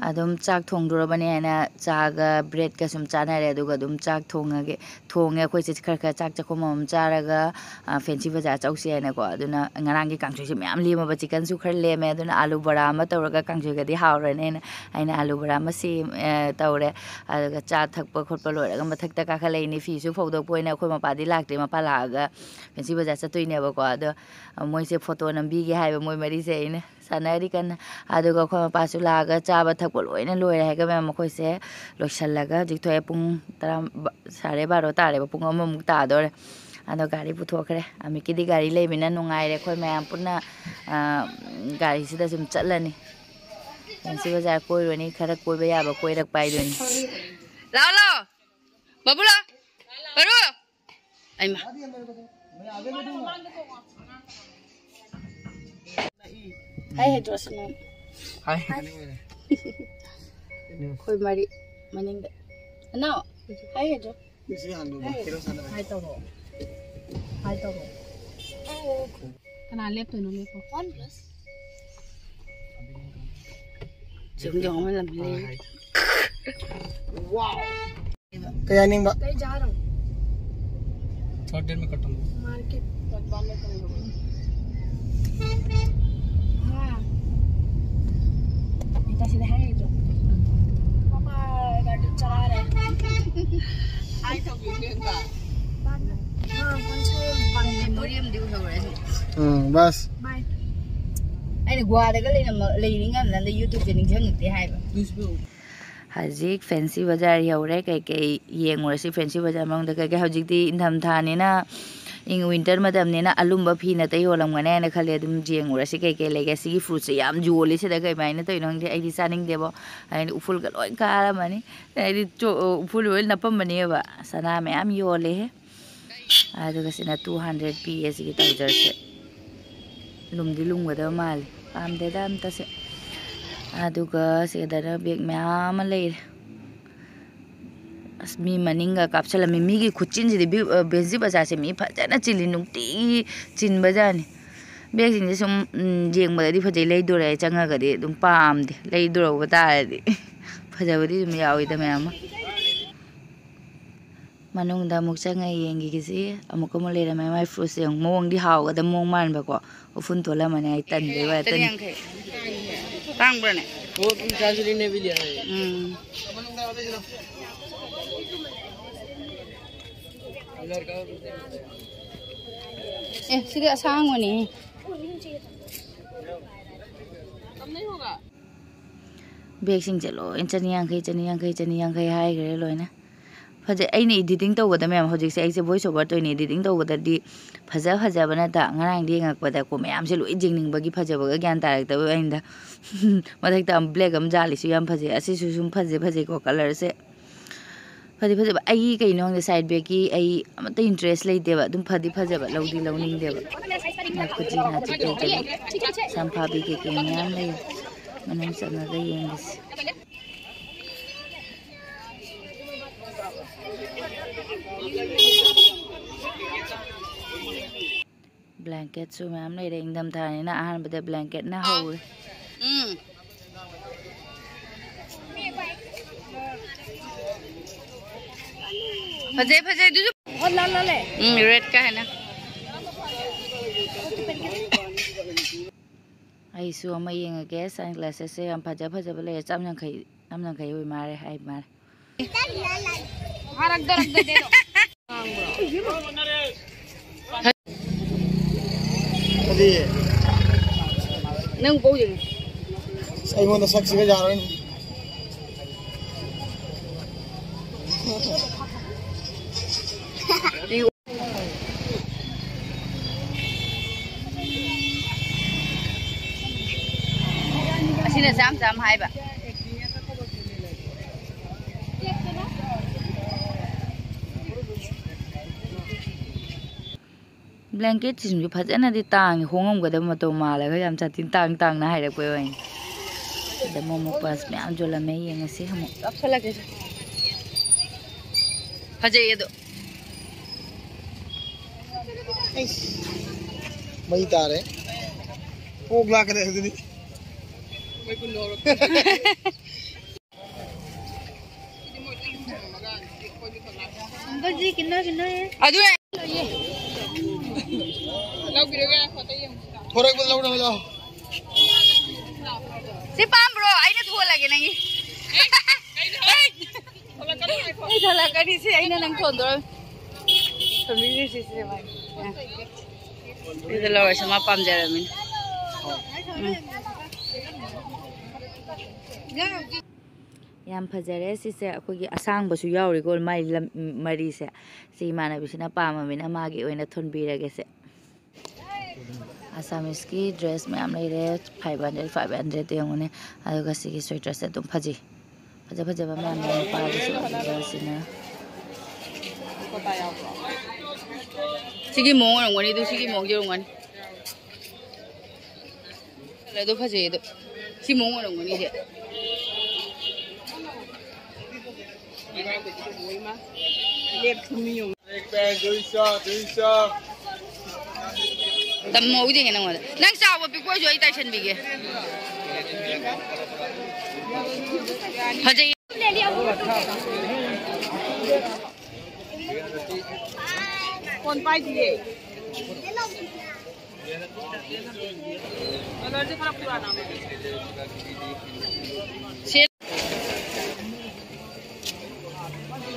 ꯑꯗꯨꯝ ꯆꯥꯛ ꯊꯣꯡꯗꯣꯔꯕꯅꯦ ꯍꯥꯏꯅ ꯆꯥꯒ ꯕ꯭ꯔꯦꯗꯀ ꯁꯨꯝ ꯆꯥꯅꯔꯦ꯫ ꯑꯗꯨꯒ ꯑꯗꯨꯝ ꯆꯥꯛ ꯊꯣꯡꯉꯒꯦ, ꯊꯣꯡꯉꯦ꯫ ꯑꯩꯈꯣꯏꯁꯦ ꯈꯔ ꯈꯔ ꯆꯥꯛ ꯆꯥꯛꯈꯨꯝ ꯑꯃꯃꯝ ꯆꯥꯔꯒ, ꯑ, ꯐꯦꯟꯁꯤ ꯕꯖꯥꯔ ꯆꯧꯁꯦ ꯍꯥꯏꯅꯀꯣ꯫ ꯑꯗꯨꯅ ꯉꯔꯥꯡꯒꯤ ꯀꯥꯡꯁꯣꯏꯁꯦ ꯃꯌꯥꯝ ꯂꯦꯝꯃꯕ, ꯆꯤꯛꯀꯟꯁꯨ ꯈꯔ ꯂꯦꯝꯃꯦ꯫ ꯑꯗꯨꯅ ꯑꯥꯂꯨ ꯕꯣꯔꯥ ꯑꯃ ꯇꯧꯔꯒ ꯀꯥꯡꯁꯣꯏꯒꯗꯤ ꯍꯥꯎꯔꯅꯦꯅ ꯑꯩꯅ ꯑꯥꯂꯨ ꯕꯣꯔꯥ ꯑꯃ ꯁꯦꯝ-, ꯑ, ꯇꯧꯔꯦ꯫ ꯑꯗꯨꯒ ꯆꯥ ꯊꯛꯄ ꯈꯣꯠꯄ ꯂꯣꯏꯔꯒ ꯃꯊꯛꯇ ꯀꯥꯈꯠꯂꯛꯏꯅꯦ꯫ ꯐꯤꯁꯨ ꯐꯧꯗꯣꯛꯄ ꯑꯣꯏꯅ ꯑꯩꯈꯣꯏ ꯃꯄꯥꯗꯤ ꯂꯥꯛꯇ꯭ꯔꯤ꯫ ꯃꯄꯥ ꯂꯥꯛꯑꯒ ꯐꯦꯟꯁꯤ ꯕꯖꯥꯔ ꯆꯠꯇꯣꯏꯅꯦꯕꯀꯣ꯫ ꯑꯗꯣ ꯃꯣꯏꯁꯦ ꯐꯣꯇꯣ ꯅꯝꯕꯤꯒꯦ ꯍꯥꯏꯕ ꯃꯣꯏ ꯃꯔꯤꯁꯦ ꯑꯩꯅ꯫ ꯁꯥꯟꯅꯔꯤ ꯀꯟꯅ꯫ ꯑꯗꯨꯒ ꯑꯩꯈꯣꯏ ꯃꯄꯥꯁꯨ ꯂꯥꯛꯑꯒ ꯆꯥꯕ ꯊꯛꯄ ꯂꯣꯏꯅ ꯂꯣꯏꯔꯦ ꯍꯥꯏꯒ ꯃꯌꯥꯝ ꯃꯈꯣꯏꯁꯦ ꯂꯣꯏꯁꯤꯜꯂꯒ ꯍꯧꯖꯤꯛ ꯊꯣꯛꯑꯦ꯫ ꯄꯨꯡ ꯇꯔꯥ, ꯕ-, ꯁꯥꯔꯦ ꯕꯥꯔꯣ ꯇꯥꯔꯦꯕ, ꯄꯨꯡ ꯑꯃꯃꯨꯛ ꯇꯥꯗꯣꯔꯦ꯫ ꯑꯗꯣ ꯒꯥꯔꯤ ꯄꯨꯊꯣꯛꯈ꯭ꯔꯦ꯫ ꯑꯃꯤꯛꯀꯤꯗꯤ ꯒꯥꯔꯤ ꯂꯩꯕꯅꯤꯅ ꯅꯨꯡꯉꯥꯏꯔꯦ꯫ ꯑꯩꯈꯣꯏ ꯃꯌꯥꯝ ꯄꯨꯟꯅ, ꯑ, ꯒꯥꯔꯤꯁꯤꯗ ꯁꯨꯝ ꯆꯠꯂꯅꯤ꯫ ꯐꯦꯟꯁꯤ ꯕꯖꯥꯔ ꯀꯣꯏꯔꯨꯔꯅꯤ, ꯈꯔ ꯀꯣꯏꯕ ꯌꯥꯕ ꯀꯣꯏꯔꯛꯄ ꯍꯥꯏꯗꯨꯅꯤ꯫ ꯂꯥꯛꯑꯣ, ꯂꯥꯛꯑꯣ꯫ ꯕꯥꯕꯨ ꯂꯥꯛꯑꯣ꯫ ꯕꯥꯕꯨ꯫ ꯑꯩꯃ꯫ ꯍꯥꯏ ꯍꯥꯏꯗ꯭ꯔꯣꯁꯅ꯫ ꯍꯥꯏ꯫ ꯑꯩꯈꯣꯏ ꯃꯔꯤ ꯃꯅꯤꯡꯗ꯫ ꯑꯅꯥꯎ, ꯍꯥꯏ ꯍꯥꯏꯗ꯭ꯔꯣ? ꯍꯥꯏ ꯇꯧꯔꯣ꯫ ꯍꯥꯏ ꯇꯧꯔꯣ꯫ ꯀꯅꯥ ꯂꯦꯞꯇꯣꯏꯅꯣ? ꯂꯦꯞꯄꯣ꯫ ꯆꯨꯝꯗꯣꯡ ꯑꯃ ꯂꯝꯕꯤ ꯂꯩ꯫ ꯀꯌꯥ ꯅꯤꯡꯕ? ꯀꯩ ꯆꯥꯔꯣ? थोड़ी देर में कटूंगा। मार्केट बाद में करूंगा। हाँ, बेटा सीधा है जो। पापा गाड़ी चला रहे हैं। आई तो वीडियो का। बाद में। हाँ, कौन सा? बाद में। थोड़ी हम दिउ हो रहे हैं। ꯎꯝ, बस। बाय। ꯑꯩꯅ ꯒꯣꯋꯥꯗꯒ ꯂꯩꯔꯝꯃ- ꯂꯩꯔꯤꯉꯩ ꯃꯇꯝꯗ YouTubeꯁꯦ ꯅꯤꯡꯁꯤꯡꯉꯛꯇꯦ ꯍꯥꯏꯕ꯫ दूसरे ꯍꯧꯖꯤꯛ ꯐꯦꯟꯁꯤ ꯕꯖꯥꯔ ꯌꯧꯔꯦ꯫ ꯀꯩꯀꯩ ꯌꯦꯡꯉꯨꯔꯁꯤ ꯐꯦꯟꯁꯤ ꯕꯖꯥꯔ ꯃꯅꯨꯡꯗ ꯀꯩꯀꯩ? ꯍꯧꯖꯤꯛꯇꯤ ꯏꯪꯊꯝꯊꯥꯅꯤꯅ, ꯏꯪ ꯋꯤꯟꯇꯔ ꯃꯇꯝꯅꯤꯅ ꯑꯂꯨꯝꯕ ꯐꯤ ꯅꯠꯇ ꯌꯣꯜꯂꯝꯒꯅꯤ ꯍꯥꯏꯅ ꯈꯜꯂꯦ꯫ ꯑꯗꯨꯝ ꯌꯦꯡꯉꯨꯔꯁꯤ ꯀꯩꯀꯩ ꯂꯩꯒꯦ꯫ ꯁꯤꯒꯤ ꯐ꯭ꯔꯨꯠꯁꯦ ꯌꯥꯝ ꯌꯣꯜꯂꯤ ꯁꯤꯗ, ꯀꯩꯃꯥꯏꯅ ꯇꯧꯔꯤꯅꯣ ꯈꯪꯗꯦ꯫ ꯑꯩꯗꯤ ꯆꯥꯅꯤꯡꯗꯦꯕꯣ꯫ ꯍꯥꯏꯗꯤ ꯎꯐꯨꯜꯒ ꯂꯣꯏ ꯀꯥꯔꯝꯃꯅꯤ꯫ ꯍꯥꯏꯗꯤ ꯆꯣ- ꯎꯐꯨꯜ ꯂꯣꯏ ꯅꯞꯄꯝꯃꯅꯦꯕ꯫ ꯁꯅꯥ ꯃꯌꯥꯝ ꯌꯣꯜꯂꯦꯍꯦ꯫ ꯑꯗꯨꯒ ꯁꯤꯅ two hundred ꯄꯤꯌꯦ ꯁꯤꯒꯤ ꯇꯧꯖꯔꯁꯦ꯫ ꯂꯨꯝꯗꯤ ꯂꯨꯝꯒꯗꯕ ꯃꯥꯜꯂꯦ꯫ ꯄꯥꯝꯗꯦꯗ ꯑꯝꯇꯁꯦ꯫ ꯑꯗꯨꯒ ꯁꯤꯗꯅ ꯕꯦꯒ ꯃꯌꯥꯝ ꯑꯃ ꯂꯩꯔꯦ꯫ ꯑꯁ, ꯃꯤ ꯃꯅꯤꯡꯒ ꯀꯥꯞꯁꯜꯂꯝꯃꯤ꯫ ꯃꯤꯒꯤ ꯈꯨꯠꯆꯤꯟꯁꯤꯗꯤ ꯕꯤ- ꯑ, ꯕꯦꯟꯖꯤ ꯕꯖꯥꯔꯁꯦ ꯃꯤ ꯐꯖꯅ ꯆꯤꯜꯂꯤ, ꯅꯨꯡꯇꯤꯒꯤ ꯆꯤꯟꯕꯖꯥꯠꯅꯤ꯫ ꯕꯦꯒꯁꯤꯡꯁꯦ ꯁꯨꯝ, ꯎꯝ, ꯌꯦꯡꯕꯗꯗꯤ ꯐꯖꯩ, ꯂꯩꯗꯣꯔꯦ ꯍꯥꯏ ꯆꯪꯉꯒꯗꯤ ꯑꯗꯨꯝ ꯄꯥꯝꯗꯦ꯫ ꯂꯩꯗꯣꯔꯧꯕ ꯇꯥꯔꯗꯤ ꯐꯖꯕꯗꯤ ꯑꯗꯨꯝ ꯌꯥꯎꯋꯤꯗ ꯃꯌꯥꯝ ꯑꯃ꯫ ꯃꯅꯨꯡꯗ ꯑꯃꯨꯛ ꯆꯪꯉ ꯌꯦꯡꯈꯤꯒꯤꯁꯤ꯫ ꯑꯃꯨꯛꯀ ꯑꯃꯨꯛ ꯂꯩꯔꯝꯃꯦ꯫ ꯃꯥꯏ ꯐ꯭ꯔꯨꯠꯁꯦ ꯌꯦꯡꯉꯨ꯫ ꯃꯑꯣꯡꯗꯤ ꯍꯥꯎꯒꯗꯕ ꯃꯑꯣꯡ ꯃꯥꯟꯕꯀꯣ꯫ ꯎꯐꯨꯟ ꯊꯣꯛꯂꯝꯃꯅꯤ꯫ ꯑꯩ ꯇꯟꯕꯩ ꯋꯥꯇꯅꯤ꯫ ꯆꯅꯤꯌꯥꯡꯈꯩ꯫ ꯇꯥꯡꯕ꯭ꯔꯅꯦ? वो तुम चार्ज लेने भी लिया है। ꯎꯝ꯫ ꯑꯦ, ꯁꯤꯗꯤ ꯑꯁꯥꯡꯕꯅꯤ꯫ ꯕꯦꯒꯁꯤꯡꯁꯦ ꯂꯣꯏ ꯆꯅꯤꯌꯥꯡꯈꯩ, ꯆꯅꯤꯌꯥꯡꯈꯩ, ꯆꯅꯤꯌꯥꯡꯈꯩ ꯍꯥꯏꯈ꯭ꯔꯦ ꯂꯣꯏꯅ꯫ ꯐꯖꯩ꯫ ꯑꯩꯅ ꯏꯗꯤꯇꯤꯡ ꯇꯧꯕꯗ ꯃꯌꯥꯝ, ꯍꯧꯖꯤꯛꯁꯦ ꯑꯩꯁꯦ ꯚꯣꯏꯁ ꯑꯣꯚꯔ ꯇꯧꯔꯤꯅꯦ꯫ ꯏꯗꯤꯇꯤꯡ ꯇꯧꯕꯗꯗꯤ ꯐꯖ ꯐꯖꯕ ꯅꯠꯇ, ꯉꯔꯥꯡꯗꯤ ꯌꯦꯡꯉꯛꯄꯗꯀꯣ, ꯃꯌꯥꯝꯁꯦ ꯂꯣꯏ ꯌꯦꯡꯅꯤꯡꯕꯒꯤ ꯐꯖꯕꯒ ꯒ꯭ꯌꯥꯟ ꯇꯥꯔꯛꯇꯕ ꯑꯩꯅ꯫ ꯃꯊꯛꯇ ꯑꯃ ꯕ꯭ꯂꯦꯛ ꯑꯃ ꯖꯥꯜꯂꯤꯁꯨ ꯌꯥꯝ ꯐꯖꯩ꯫ ꯑꯁꯤꯁꯨ ꯁꯨꯝ ꯐꯖꯩ, ꯐꯖꯩꯀꯣ ꯀꯂꯔꯁꯦ꯫ ꯐꯗꯤ ꯐꯖꯕ꯫ ꯑꯩꯒꯤ ꯀꯩꯅꯣ ꯈꯪꯗꯦ, ꯁꯥꯏꯠ ꯕꯦꯒꯀꯤ ꯑꯩ ꯑꯃꯠꯇ ꯏꯟꯇꯔꯦꯁ ꯂꯩꯇꯦꯕ꯫ ꯑꯗꯨꯝ ꯐꯗꯤ ꯐꯖꯕ, ꯂꯧꯗꯤ ꯂꯧꯅꯤꯡꯗꯦꯕ꯫ ꯈꯨꯖꯤ ꯅꯥꯆꯤ ꯇꯧꯗꯕ꯫ ꯁꯝꯐꯥꯕꯤ ꯀꯩꯀꯩ ꯃꯌꯥꯝ ꯂꯩ꯫ ꯃꯅꯨꯡ ꯆꯪꯉꯒ ꯌꯦꯡꯒꯦꯁꯦ꯫ ꯕ꯭ꯂꯦꯡꯀꯦꯠꯁꯨ ꯃꯌꯥꯝ ꯂꯩꯔꯦ꯫ ꯏꯪꯊꯝꯊꯥꯅꯤꯅ ꯑꯍꯥꯟꯕꯗ ꯕ꯭ꯂꯦꯡꯀꯦꯠꯅ ꯍꯧꯔꯦ꯫ ꯎꯝ꯫ ꯐꯖꯩ, ꯐꯖꯩ꯫ ꯑꯗꯨꯁꯨ ꯎꯝ, ꯔꯦꯗ ꯀꯥ ꯍꯦꯟꯅ꯫ ꯑꯩꯁꯨ ꯑꯃ ꯌꯦꯡꯉꯒꯦ꯫ ꯁꯟ ꯒ꯭ꯂꯥꯁꯦꯁꯁꯦ ꯌꯥꯝ ꯐꯖ ꯐꯖꯕ ꯂꯩꯌꯦ꯫ ꯆꯥꯝ ꯌꯥꯡꯈꯩ, ꯆꯥꯝ ꯌꯥꯡꯈꯩ ꯑꯣꯏ ꯃꯥꯜꯂꯦ, ꯍꯥꯏ ꯃꯥꯜꯂꯦ꯫ ꯐꯥꯔꯛꯇꯣꯔꯛꯇꯗꯤ ꯑꯗꯣ꯫ ꯀꯔꯤ? ꯅꯪ ꯄꯣꯛ ꯌꯦꯡꯉꯦ꯫ ꯑꯩꯉꯣꯟꯗ ꯁꯛꯁꯤꯒ ꯌꯥꯔꯣꯏꯅꯦ꯫ ꯑꯁꯤꯅ ꯆꯥꯝ ꯆꯥꯝ ꯍꯥꯏꯕ꯫ ꯕ꯭ꯂꯦꯡꯀꯦꯠꯁꯤꯡꯁꯨ ꯐꯖꯅꯗꯤ ꯇꯥꯡꯉꯤ, ꯍꯣꯡꯉꯝꯒꯗꯕ ꯃꯇꯧ ꯃꯥꯜꯂꯒ ꯌꯥꯝ ꯁꯥꯊꯤꯅ ꯇꯥꯡ ꯇꯥꯡꯅ ꯍꯥꯏꯔꯛꯄꯩ ꯋꯥꯅꯤ꯫ ꯁꯤꯗ ꯃꯣꯃꯣ ꯄꯥꯁ ꯃꯌꯥꯝ ꯌꯣꯜꯂꯝꯃꯦ, ꯌꯦꯡꯉꯁꯤ ꯑꯃꯨꯛ꯫ ꯂꯧꯁꯜꯂꯒꯦ꯫ ꯐꯖꯩ ꯑꯗꯣ꯫ ꯃꯩ ꯇꯥꯔꯦ꯫ ꯀꯣꯛ ꯂꯥꯛꯀꯅꯤ ꯑꯗꯨꯗꯤ꯫ ꯑꯪꯀꯜꯖꯤ, ꯀꯤꯟꯅ, ꯀꯤꯟꯅ꯫ ꯑꯗꯨ ꯊꯣꯔꯛꯄꯗ ꯂꯧꯅꯕ ꯂꯥꯛꯑꯣ꯫ ꯁꯤ ꯄꯥꯝꯕ꯭ꯔꯣ? ꯑꯩꯅ ꯊꯣꯜꯂꯒꯦ ꯅꯪꯒꯤ꯫ ꯑꯩ ꯊꯣꯜꯂꯛꯀꯅꯤ, ꯁꯤ ꯑꯩꯅ ꯅꯪ ꯊꯣꯟꯗꯣꯔꯝ꯫ ꯊꯣꯟꯕꯤꯔꯤꯁꯤ ꯁꯤꯁꯦ ꯃꯥꯒꯤ꯫ ꯑ꯫ ꯁꯤꯗ ꯂꯧꯔꯁꯤ, ꯃꯥ ꯄꯥꯝꯖꯔꯃꯤꯅ꯫ ꯎꯝ꯫ ꯌꯥꯝ ꯐꯖꯔꯦ ꯁꯤꯁꯦ꯫ ꯑꯩꯈꯣꯏꯒꯤ ꯑꯁꯥꯡꯕꯁꯨ ꯌꯥꯎꯔꯤꯀꯣ, ꯃꯥꯏ ꯂꯝ-, ꯃꯔꯤꯁꯦ꯫ ꯁꯤ ꯏꯃꯥꯟꯅꯕꯤꯁꯤꯅ ꯄꯥꯝꯃꯃꯤꯅ ꯃꯥꯒꯤ ꯑꯣꯏꯅ ꯊꯣꯟꯕꯤꯔꯒꯦꯁꯦ꯫ ꯑꯁꯥꯃꯤꯁꯀꯤ ꯗ꯭ꯔꯦꯁ ꯃꯌꯥꯝ ꯂꯩꯔꯦ, five hundred, five hundred ꯌꯦꯡꯉꯨꯅꯦ꯫ ꯑꯗꯨꯒ ꯁꯤꯒꯤ ꯁ꯭ꯋꯦꯇꯔꯁꯦ ꯑꯗꯨꯝ ꯐꯖꯩ, ꯐꯖ ꯐꯖꯕ ꯃꯌꯥꯝ ꯂꯩ꯫ ꯅꯨꯄꯥꯒꯤꯁꯨ ꯑꯗꯨꯒ ꯁꯤꯅ ꯁꯤꯒꯤ ꯃꯑꯣꯡ ꯑꯣꯏꯔꯝꯒꯅꯤ, ꯑꯗꯨ ꯁꯤꯒꯤ ꯃꯑꯣꯡꯁꯦ ꯑꯣꯏꯔꯝꯒꯅꯤ꯫ ꯑꯗꯨ ꯐꯖꯩ ꯑꯗꯣ꯫ ꯁꯤ ꯃꯑꯣꯡ ꯑꯣꯏꯔꯝꯒꯅꯤ ꯁꯦ꯫ ꯇꯝꯃꯧꯗꯦꯅꯦ ꯅꯪꯉꯣꯟꯗ꯫ ꯅꯪ ꯆꯥꯎꯕ ꯄꯤꯛꯄ ꯑꯣꯏꯁꯨ ꯑꯩ ꯇꯥꯏꯁꯟꯕꯤꯒꯦ꯫ ꯐꯖꯩ꯫ ꯐꯣꯟ ꯄꯥꯏꯗꯤꯌꯦ꯫ ꯀꯂꯔꯁꯦ ꯈꯔ ꯄꯨꯔꯥꯅ꯫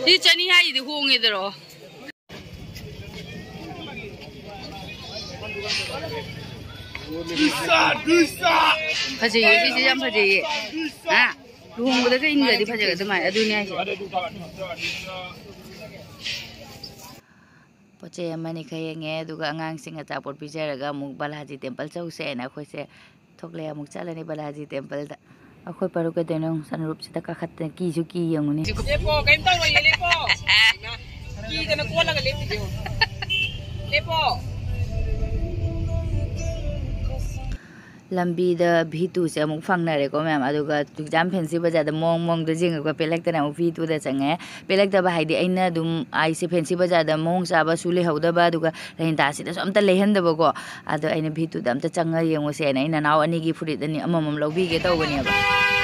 ꯁꯤ ꯆꯅꯤ ꯍꯥꯏꯁꯤꯗꯤ ꯍꯣꯡꯉꯦꯗꯔꯣ? ꯐꯖꯩꯌꯦ, ꯁꯤꯁꯦ ꯌꯥꯝ ꯐꯖꯩꯌꯦ꯫ ꯍꯥ? ꯂꯨꯍꯣꯡꯕꯗꯒ ꯏꯟꯒ꯭ꯔꯗꯤ ꯐꯖꯒꯗꯕ ꯃꯥꯜꯂꯦ꯫ ꯑꯗꯨꯅꯦ ꯍꯥꯏꯁꯦ꯫ ꯄꯣꯠ ꯆꯩ ꯑꯃꯅꯤ ꯈꯔ ꯌꯦꯡꯉꯦ, ꯑꯗꯨꯒ ꯑꯉꯥꯡꯁꯤꯡ ꯑꯆꯥꯄꯣꯠ ꯄꯤꯖꯔꯒ ꯑꯃꯨꯛ ꯕꯥꯂꯥꯖꯤ ꯇꯦꯝꯄꯜ ꯆꯧꯁꯦꯅ ꯑꯩꯈꯣꯏꯁꯦ ꯊꯣꯛꯂꯛꯑꯦ꯫ ꯑꯃꯨꯛ ꯆꯠꯂꯅꯤ ꯕꯥꯂꯥꯖꯤ ꯇꯦꯝꯄꯜꯗ꯫ ꯑꯩꯈꯣꯏ ꯄꯥꯔꯨ ꯀꯩꯗꯧꯔꯤꯅꯣ? ꯁꯟꯔꯨꯞꯁꯤꯗ ꯀꯥꯈꯠꯇꯅ ꯀꯤꯁꯨ ꯀꯤ ꯌꯦꯡꯉꯨꯅꯦ꯫ ꯂꯦꯞꯄꯣ, ꯀꯩꯝ ꯇꯧꯔꯣꯏꯌꯦ, ꯂꯦꯞꯄꯣ꯫ ꯀꯤꯗꯅ ꯀꯣꯜꯂꯒ ꯂꯦꯞꯄꯤꯁꯦ ꯌꯦꯡꯉꯣ꯫ ꯂꯦꯞꯄꯣ꯫ ꯂꯝꯕꯤꯗ ꯚꯤ ꯇꯨꯁꯦ ꯑꯃꯨꯛ ꯐꯪꯅꯔꯦꯀꯣ ꯃꯌꯥꯝ꯫ ꯑꯗꯨꯒ ꯆꯨꯝꯆꯥꯝ ꯐꯦꯟꯁꯤ ꯕꯖꯥꯔꯗ ꯃꯑꯣꯡ ꯃꯑꯣꯡꯗ ꯌꯦꯡꯉꯛꯄ ꯄꯦꯜꯂꯛꯇꯅ ꯑꯃꯨꯛ ꯚꯤ ꯇꯨꯗ ꯆꯪꯉꯦ꯫ ꯄꯦꯜꯂꯛꯇꯕ ꯍꯥꯏꯗꯤ ꯑꯩꯅ ꯑꯗꯨꯝ ꯑꯩꯁꯦ ꯐꯦꯟꯁꯤ ꯕꯖꯥꯔꯗ ꯃꯑꯣꯡ ꯆꯥꯕꯁꯨ ꯂꯩꯍꯧꯗꯕ, ꯑꯗꯨꯒ ꯂꯦꯅꯤꯟꯗꯥꯁꯤꯗꯁꯨ ꯑꯝꯇ ꯂꯩꯍꯟꯗꯕꯀꯣ꯫ ꯑꯗꯣ ꯑꯩꯅ ꯚꯤ ꯇꯨꯗ ꯑꯝꯇ ꯆꯪꯉ ꯌꯦꯡꯉꯨꯁꯦꯅ ꯑꯩ ꯅꯅꯥꯎ ꯑꯅꯤꯒꯤ ꯐꯨꯔꯤꯠ ꯑꯅꯤ ꯑꯃꯃꯝ ꯂꯧꯕꯤꯒꯦ ꯇꯧꯕꯅꯦꯕ꯫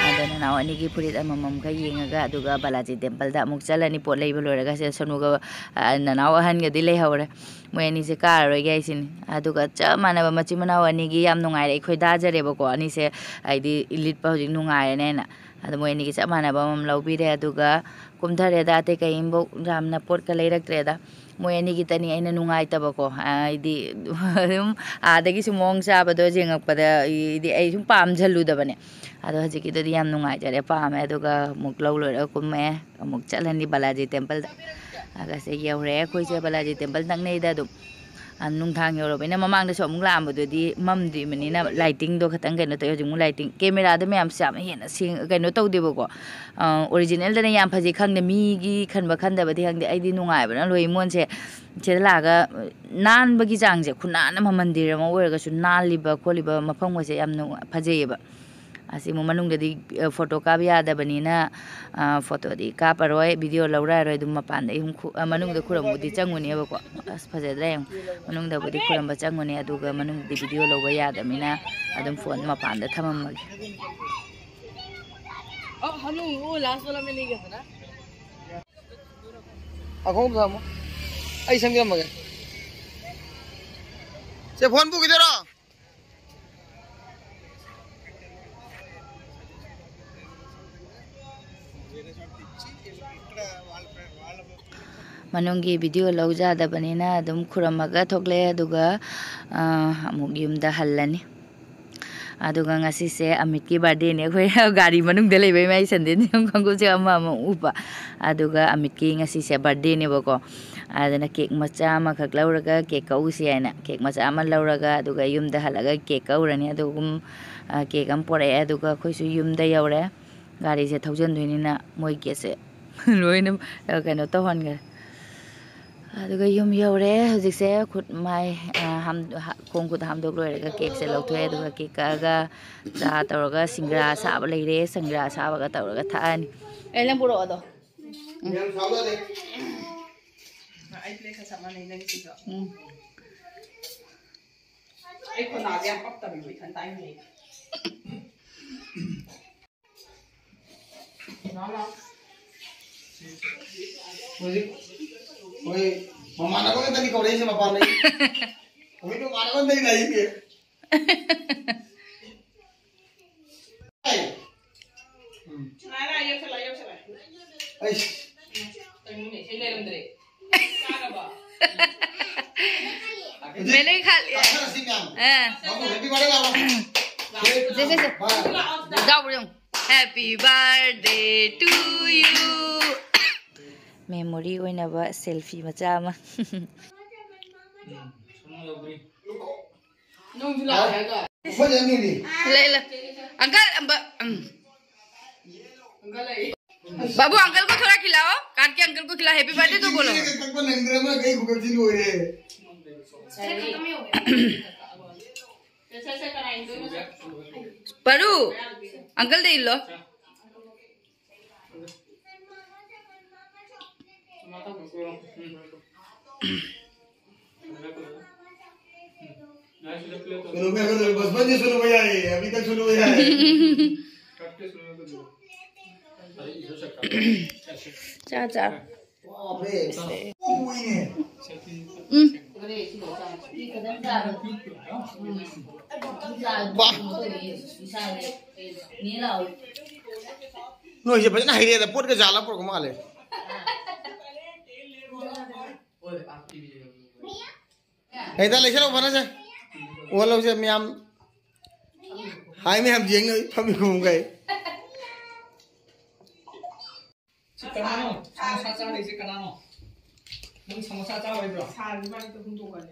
ꯑꯗꯣ ꯅꯅꯥꯎ ꯑꯅꯤꯒꯤ ꯐꯨꯔꯤꯠ ꯑꯃꯃꯝ ꯈꯔ ꯌꯦꯡꯉꯒ, ꯑꯗꯨꯒ ꯕꯥꯂꯥꯖꯤ ꯇꯦꯝꯄꯜꯗ ꯑꯃꯨꯛ ꯆꯠꯂꯅꯤ꯫ ꯄꯣꯠ ꯂꯩꯕ ꯂꯣꯏꯔꯒ ꯁꯤꯗ ꯁꯣꯅꯨꯒ, ꯑ, ꯅꯅꯥꯎ ꯑꯍꯟꯒꯗꯤ ꯂꯩꯍꯧꯔꯦ꯫ ꯃꯣꯏ ꯑꯅꯤꯁꯦ ꯀꯥꯔꯔꯣꯏꯒꯦ ꯍꯥꯏꯁꯤꯅꯤ꯫ ꯑꯗꯨꯒ ꯆꯞ ꯃꯥꯟꯅꯕ ꯃꯆꯤꯟ ꯃꯅꯥꯎ ꯑꯅꯤꯒꯤ ꯌꯥꯝ ꯅꯨꯡꯉꯥꯏꯔꯦ꯫ ꯑꯩꯈꯣꯏ ꯗꯥꯖꯔꯦꯕꯀꯣ ꯑꯅꯤꯁꯦ, ꯍꯥꯏꯗꯤ ꯂꯤꯠꯄ ꯍꯧꯖꯤꯛ ꯅꯨꯡꯉꯥꯏꯔꯦꯅꯦꯅ꯫ ꯑꯗꯣ ꯃꯣꯏ ꯑꯅꯤꯒꯤ ꯆꯞ ꯃꯥꯟꯅꯕ ꯑꯃꯃꯝ ꯂꯧꯕꯤꯔꯦ꯫ ꯑꯗꯨꯒ ꯀꯨꯝꯊꯔꯦꯗ꯫ ꯑꯇꯩ ꯀꯔꯤꯝꯐꯧ ꯌꯥꯝꯅ ꯄꯣꯠꯀ ꯂꯩꯔꯛꯇ꯭ꯔꯦꯗ꯫ ꯃꯣꯏ ꯑꯅꯤꯒꯤꯇꯅꯤ ꯑꯩꯅ ꯅꯨꯡꯉꯥꯏꯇꯕꯀꯣ, ꯍꯥꯏꯗꯤ ꯑꯗꯨꯝ ꯑꯥꯗꯒꯤ ꯁꯨꯝ ꯃꯑꯣꯡ ꯆꯥꯕꯗꯣ ꯌꯦꯡꯉꯛꯄꯗ ꯑꯩꯗꯤ ꯑꯩ ꯁꯨꯝ ꯄꯥꯝꯖꯜꯂꯨꯗꯕꯅꯦ꯫ ꯑꯗꯣ ꯍꯧꯖꯤꯛꯀꯤꯗꯨꯗꯤ ꯌꯥꯝ ꯅꯨꯡꯉꯥꯏꯖꯔꯦ, ꯄꯥꯝꯃꯦ꯫ ꯑꯗꯨꯒ ꯑꯃꯨꯛ ꯂꯧ ꯂꯣꯏꯔꯒ ꯀꯨꯝꯃꯛꯑꯦ, ꯑꯃꯨꯛ ꯆꯠꯂꯅꯤ ꯕꯥꯂꯥꯖꯤ ꯇꯦꯝꯄꯜꯗ꯫ ꯑꯗꯨꯒ ꯁꯤ ꯌꯧꯔꯦ, ꯑꯩꯈꯣꯏꯁꯦ ꯕꯥꯂꯥꯖꯤ ꯇꯦꯝꯄꯜ ꯅꯛꯅꯩꯗ ꯑꯗꯨꯝ꯫ ꯑ, ꯅꯨꯡꯗꯥꯡ ꯌꯧꯔꯕꯅꯤꯅ ꯃꯃꯥꯡꯗꯁꯨ ꯑꯃꯨꯛ ꯂꯥꯛꯑꯝꯕꯗꯨꯗꯤ ꯃꯝꯗ꯭ꯔꯤꯕꯅꯤꯅ ꯂꯥꯏꯇꯤꯡꯗꯣ ꯈꯤꯇꯪ ꯀꯩꯅꯣ ꯇꯧꯋꯦ꯫ ꯍꯧꯖꯤꯛ ꯑꯃꯨꯛ ꯂꯥꯏꯇꯤꯡ, ꯀꯦꯃꯦꯔꯥꯗ ꯃꯌꯥꯝꯁꯦ ꯌꯥꯝ ꯍꯦꯟꯅ ꯁꯦꯡ-, ꯀꯩꯅꯣ ꯇꯧꯗꯦꯕꯀꯣ꯫ ꯑ, ꯑꯣꯔꯤꯖꯤꯅꯦꯜꯗꯅ ꯌꯥꯝ ꯐꯖꯩ꯫ ꯈꯪꯗꯦ, ꯃꯤꯒꯤ ꯈꯟꯕ ꯈꯟꯗꯕꯗꯤ ꯈꯪꯗꯦ, ꯑꯩꯗꯤ ꯅꯨꯡꯉꯥꯏꯕꯅ ꯂꯣꯏ꯫ ꯃꯣꯟꯁꯦ ꯁꯤꯗ ꯂꯥꯛꯑꯒ, ꯑ, ꯅꯥꯟꯕꯒꯤ ꯆꯥꯡꯁꯦ, ꯈꯨꯅꯥꯟ ꯑꯃ ꯃꯟꯗꯤꯔ ꯑꯃ ꯑꯣꯏꯔꯒꯁꯨ ꯅꯥꯜꯂꯤꯕ ꯈꯣꯠꯂꯤꯕ ꯃꯐꯝꯒꯁꯦ ꯌꯥꯝ ꯅꯨꯡꯉꯥꯏ-, ꯐꯖꯩꯌꯦꯕ꯫ ꯑꯁꯤ ꯑꯃꯨꯛ ꯃꯅꯨꯡꯗꯗꯤ, ꯑ, ꯐꯣꯇꯣ ꯀꯥꯞ ꯌꯥꯗꯕꯅꯤꯅ, ꯑ, ꯐꯣꯇꯣꯗꯤ ꯀꯥꯞꯄꯔꯣꯏ, ꯚꯤꯗꯤꯑꯣ ꯂꯧꯔꯛꯑꯔꯣꯏ꯫ ꯑꯗꯨꯝ ꯃꯄꯥꯟꯗ ꯑꯩ ꯑꯃꯨꯛ ꯈꯨ-, ꯑ, ꯃꯅꯨꯡꯗ ꯈꯨꯔꯨꯝꯕꯗꯤ ꯆꯪꯉꯨꯅꯦꯕꯀꯣ꯫ ꯑꯁ, ꯐꯖꯗ꯭ꯔꯥ ꯌꯦꯡꯉꯨ꯫ ꯃꯅꯨꯡꯗꯕꯨꯗꯤ ꯈꯨꯔꯨꯝꯕ ꯆꯪꯉꯨꯅꯦ, ꯑꯗꯨꯒ ꯃꯅꯨꯡꯗꯗꯤ ꯚꯤꯗꯤꯑꯣ ꯂꯧꯕ ꯌꯥꯗꯕꯅꯤꯅ ꯑꯗꯨꯝ ꯐꯣꯟ ꯃꯄꯥꯟꯗ ꯊꯝꯃꯝꯃꯒꯦ꯫ ꯑꯈꯣꯡꯗ ꯊꯝꯃꯣ꯫ ꯑꯩ ꯁꯦꯝꯖꯔꯝꯃꯒꯦ꯫ ꯁꯦ, ꯐꯣꯟ ꯄꯨꯈꯤꯗꯣꯏꯔꯣ? ꯃꯅꯨꯡꯒꯤ ꯚꯤꯗꯤꯑꯣ ꯂꯧꯖꯗꯕꯅꯤꯅ ꯑꯗꯨꯝ ꯈꯨꯔꯝꯃꯒ ꯊꯣꯛꯂꯛꯑꯦ, ꯑꯗꯨꯒ ꯑꯃꯨꯛ ꯌꯨꯝꯗ ꯍꯜꯂꯅꯤ꯫ ꯑꯗꯨꯒ ꯉꯁꯤꯁꯦ ꯑꯃꯤꯠꯀꯤ ꯕꯥꯔꯗꯦꯅꯦ꯫ ꯑꯩꯈꯣꯏ ꯒꯥꯔꯤ ꯃꯅꯨꯡꯗ ꯂꯩꯕꯩ ꯃꯥꯏ ꯁꯟꯗꯦꯟ ꯈꯣꯡꯒꯨꯞꯁꯦ ꯑꯃ ꯑꯃ ꯎꯞꯄ꯫ ꯑꯗꯨꯒ ꯑꯃꯤꯠꯀꯤ ꯉꯁꯤꯁꯦ ꯕꯥꯔꯗꯦꯅꯦꯕꯀꯣ꯫ ꯑꯗꯨꯅ ꯀꯦꯛ ꯃꯆꯥ ꯑꯃꯈꯛ ꯂꯧꯔꯒ ꯀꯦꯛ ꯀꯛꯎꯁꯤ ꯍꯥꯏꯅ ꯀꯦꯛ ꯃꯆꯥ ꯑꯃ ꯂꯧꯔꯒ, ꯑꯗꯨꯒ ꯌꯨꯝꯗ ꯍꯜꯂꯒ ꯀꯦꯛ ꯀꯛꯎꯔꯅꯤ꯫ ꯑꯗꯨꯒꯨꯝ ꯀꯦꯛ ꯑꯃ ꯄꯣꯔꯛꯑꯦ꯫ ꯑꯗꯨꯒ ꯑꯩꯈꯣꯏꯁꯨ ꯌꯨꯝꯗ ꯌꯧꯔꯦ꯫ ꯒꯥꯔꯤꯁꯦ ꯊꯧꯖꯤꯟꯗꯣꯏꯅꯤꯅ ꯃꯣꯏ ꯒꯦꯠꯁꯦ ꯂꯣꯏꯅ ꯀꯩꯅꯣ ꯇꯧꯍꯟꯈ꯭ꯔꯦ꯫ ꯑꯗꯨꯒ ꯌꯨꯝ ꯌꯧꯔꯦ꯫ ꯍꯧꯖꯤꯛꯁꯦ ꯈꯨꯠ ꯃꯥꯏ, ꯑ, ꯍꯥꯝ-, ꯍꯥ-, ꯈꯣꯡ ꯈꯨꯠ ꯍꯥꯝꯗꯣꯛ ꯂꯣꯏꯔꯒ ꯀꯦꯛꯁꯦ ꯂꯧꯊꯣꯛꯑꯦ꯫ ꯑꯗꯨꯒ ꯀꯦꯛ ꯀꯛꯑꯒ ꯆꯥ ꯇꯧꯔꯒ ꯁꯤꯡꯒ꯭ꯔꯥ ꯑꯁꯥꯕ ꯂꯩꯔꯦ, ꯁꯤꯡꯒ꯭ꯔꯥ ꯑꯁꯥꯕꯒ ꯇꯧꯔꯒ ꯊꯛꯑꯅꯤ꯫ ꯑꯦ, ꯅꯪ ꯄꯨꯔꯛꯑꯣ ꯑꯗꯣ꯫ ꯎꯝ꯫ ꯑꯩ ꯈꯣꯟꯗꯥꯁꯦ ꯌꯥꯝ ꯄꯛꯇꯕꯤꯗꯣ ꯏꯊꯟ ꯇꯥꯏꯅꯦ꯫ ꯍꯧꯖꯤꯛ ꯍꯣꯏ, ꯃꯃꯥꯟꯅꯕ ꯈꯛꯇꯅꯤ ꯀꯧꯔꯛꯏꯁꯦ ꯃꯄꯥꯟꯗꯒꯤ꯫ ꯍꯣꯏ, ꯃꯃꯥꯟꯅꯕ ꯑꯝꯇꯅꯤ ꯂꯥꯛꯏꯁꯦ꯫ ꯑꯩ꯫ ꯎꯝ꯫ ꯑꯩꯁ꯫ ꯃꯦꯂꯩ ꯈꯥ-, ꯀꯛꯊꯔꯁꯤ ꯃꯌꯥꯝ꯫ ꯑ꯫ ꯃꯥꯕꯨ happy birthday ꯂꯥꯎꯔꯣ꯫ ꯁꯦ, ꯁꯦ, ꯁꯦ꯫ ꯕꯥꯏ꯫ ꯌꯥꯎꯕ꯭ꯔꯥ ꯌꯦꯡꯉꯨ꯫ Happy birthday to you꯫ Memory ꯑꯣꯏꯅꯕ selfie ꯃꯆꯥ ꯑꯃ꯫ ꯎꯝ꯫ ꯂꯩ, ꯂꯩ꯫ Uncle, ब-, ꯎꯝ। बाबू, uncle को थोड़ा खिलाओ, काट के uncle को खिलाओ, happy birthday तो बोलो। ꯀꯛꯄ ꯅꯪꯗ꯭ꯔꯦ, ꯑꯃꯅ ꯀꯩ ꯈꯨꯀꯛꯁꯤ ꯂꯣꯏꯔꯦ꯫ ꯄꯔꯨ, uncle ꯗ ꯏꯜꯂꯣ꯫ सुनो क्या कर रहे हो? बचपन से सुनो भैया, ये अभी तक सुनो भैया। चा, चा। बाप रे, इससे। वो हुई है। ꯎꯝ꯫ ꯅꯣꯏꯁꯦ ꯐꯖꯅ ꯍꯩꯔꯦꯗ, ꯄꯣꯠꯀ ꯌꯥꯜꯂ ꯄꯨꯔꯛꯄ ꯃꯥꯜꯂꯦ꯫ ꯍꯦꯛꯇ ꯂꯩꯁꯜꯂꯣ ꯐꯅꯁꯦ꯫ ꯑꯣꯜꯍꯧꯁꯦ ꯃꯌꯥꯝ꯫ ꯍꯥꯏ ꯃꯌꯥꯝ ꯌꯦꯡꯅ ꯐꯝꯃꯤ ꯈꯨꯝꯒꯩ꯫ ꯁꯤ ꯀꯅꯥꯅꯣ? ꯁꯃꯣꯁꯥ ꯆꯥꯔꯤꯁꯦ ꯀꯅꯥꯅꯣ? ꯅꯪ ꯁꯃꯣꯁꯥ ꯆꯥꯔꯣꯏꯗ꯭ꯔꯣ? ꯁꯥꯔꯤ ꯃꯥꯏꯗꯣ ꯍꯨꯟꯗꯣꯛꯀꯅꯤ꯫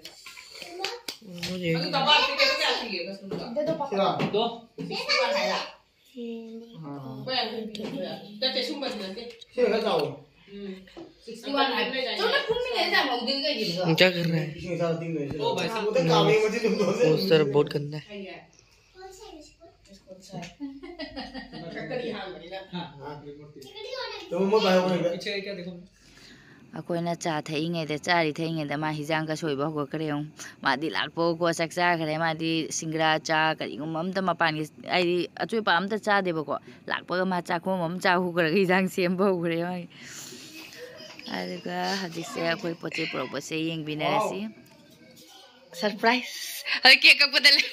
ꯑꯗꯨ ꯇꯕꯥꯛꯇꯤ ꯀꯩꯅꯣ ꯀꯌꯥ ꯄꯤꯒꯦ? ꯀꯁꯇꯨꯔꯗꯣ? ꯁꯤꯔꯣ? ꯁꯤꯛꯁꯇꯤ ꯋꯥꯟ ꯍꯥꯏꯔ? ꯂꯨꯄꯥ ꯌꯥꯡꯈꯩ ꯄꯤꯕ ꯌꯥ-, ꯅꯠꯇꯦ, ꯁꯨꯝꯕꯗꯤ ꯅꯠꯇꯦ꯫ ꯁꯤ ꯈꯔ ꯆꯥꯎꯋꯣ꯫ ꯎꯝ꯫ ꯁꯤꯛꯁꯇꯤ ꯋꯥꯟ ꯍꯥꯏꯕ꯫ ꯆꯨꯝꯅ ꯐꯨꯝꯃꯤꯟꯅꯩꯗ ꯆꯥꯝꯍꯧꯗꯣꯏ ꯀꯩꯒꯤꯅꯣ? क्या कर रहा है? ꯏꯁꯤꯡ ꯏꯆꯥꯎ ꯇꯤꯡꯗꯣꯏꯁꯦ꯫ ꯑꯣ, ꯚꯥꯏ, ꯁꯤ ꯎꯗ ꯀꯥꯝꯃꯦ ꯃꯆꯤꯟ ꯇꯨꯝꯗꯣꯏꯁꯦ꯫ पोस्टर बहुत गंदा है। ꯀꯩꯒꯤ? ꯀꯔꯤ ꯍꯥꯡꯕꯅꯤꯅ? ꯍꯥ? ꯇꯨꯝꯃꯣ ꯚꯥꯏ, ꯍꯧꯒꯠꯂꯒ꯫ पीछे क्या देखो? ꯑꯩꯈꯣꯏꯅ ꯆꯥ ꯊꯛꯏꯉꯩꯗ, ꯆꯥꯔꯤ ꯊꯛꯏꯉꯩꯗ ꯃꯥ ꯍꯤꯟꯖꯥꯡꯒ ꯁꯣꯏꯕ ꯍꯧꯒꯠꯈ꯭ꯔꯦ ꯌꯦꯡꯉꯨ꯫ ꯃꯥꯗꯤ ꯂꯥꯛꯄꯒꯀꯣ ꯆꯥꯛ ꯆꯥꯈ꯭ꯔꯦ꯫ ꯃꯥꯗꯤ ꯁꯤꯡꯒ꯭ꯔꯥ, ꯆꯥ, ꯀꯔꯤꯒꯨꯝꯕ ꯑꯝꯇ ꯃꯄꯥꯟꯒꯤ, ꯍꯥꯏꯗꯤ ꯑꯆꯣꯏꯄ ꯑꯝꯇ ꯆꯥꯗꯦꯕꯀꯣ꯫ ꯂꯥꯛꯄꯒ ꯃꯥ ꯆꯥꯛꯈꯣꯝ ꯑꯃ ꯆꯥ ꯍꯧꯈ꯭ꯔꯒ ꯍꯤꯟꯖꯥꯡ ꯁꯦꯝꯕ ꯍꯧꯈ꯭ꯔꯦ ꯃꯥꯒꯤ꯫ ꯑꯗꯨꯒ ꯍꯧꯖꯤꯛꯁꯦ ꯑꯩꯈꯣꯏ ꯄꯣꯠ ꯆꯩ ꯄꯨꯔꯛꯄꯁꯦ ꯌꯦꯡꯕꯤꯅꯔꯁꯤ꯫ ꯁꯔꯄ꯭ꯔꯥꯏꯁ! ꯍꯣꯏ, ꯀꯦꯛ ꯀꯛꯄꯗ ꯂꯩ꯫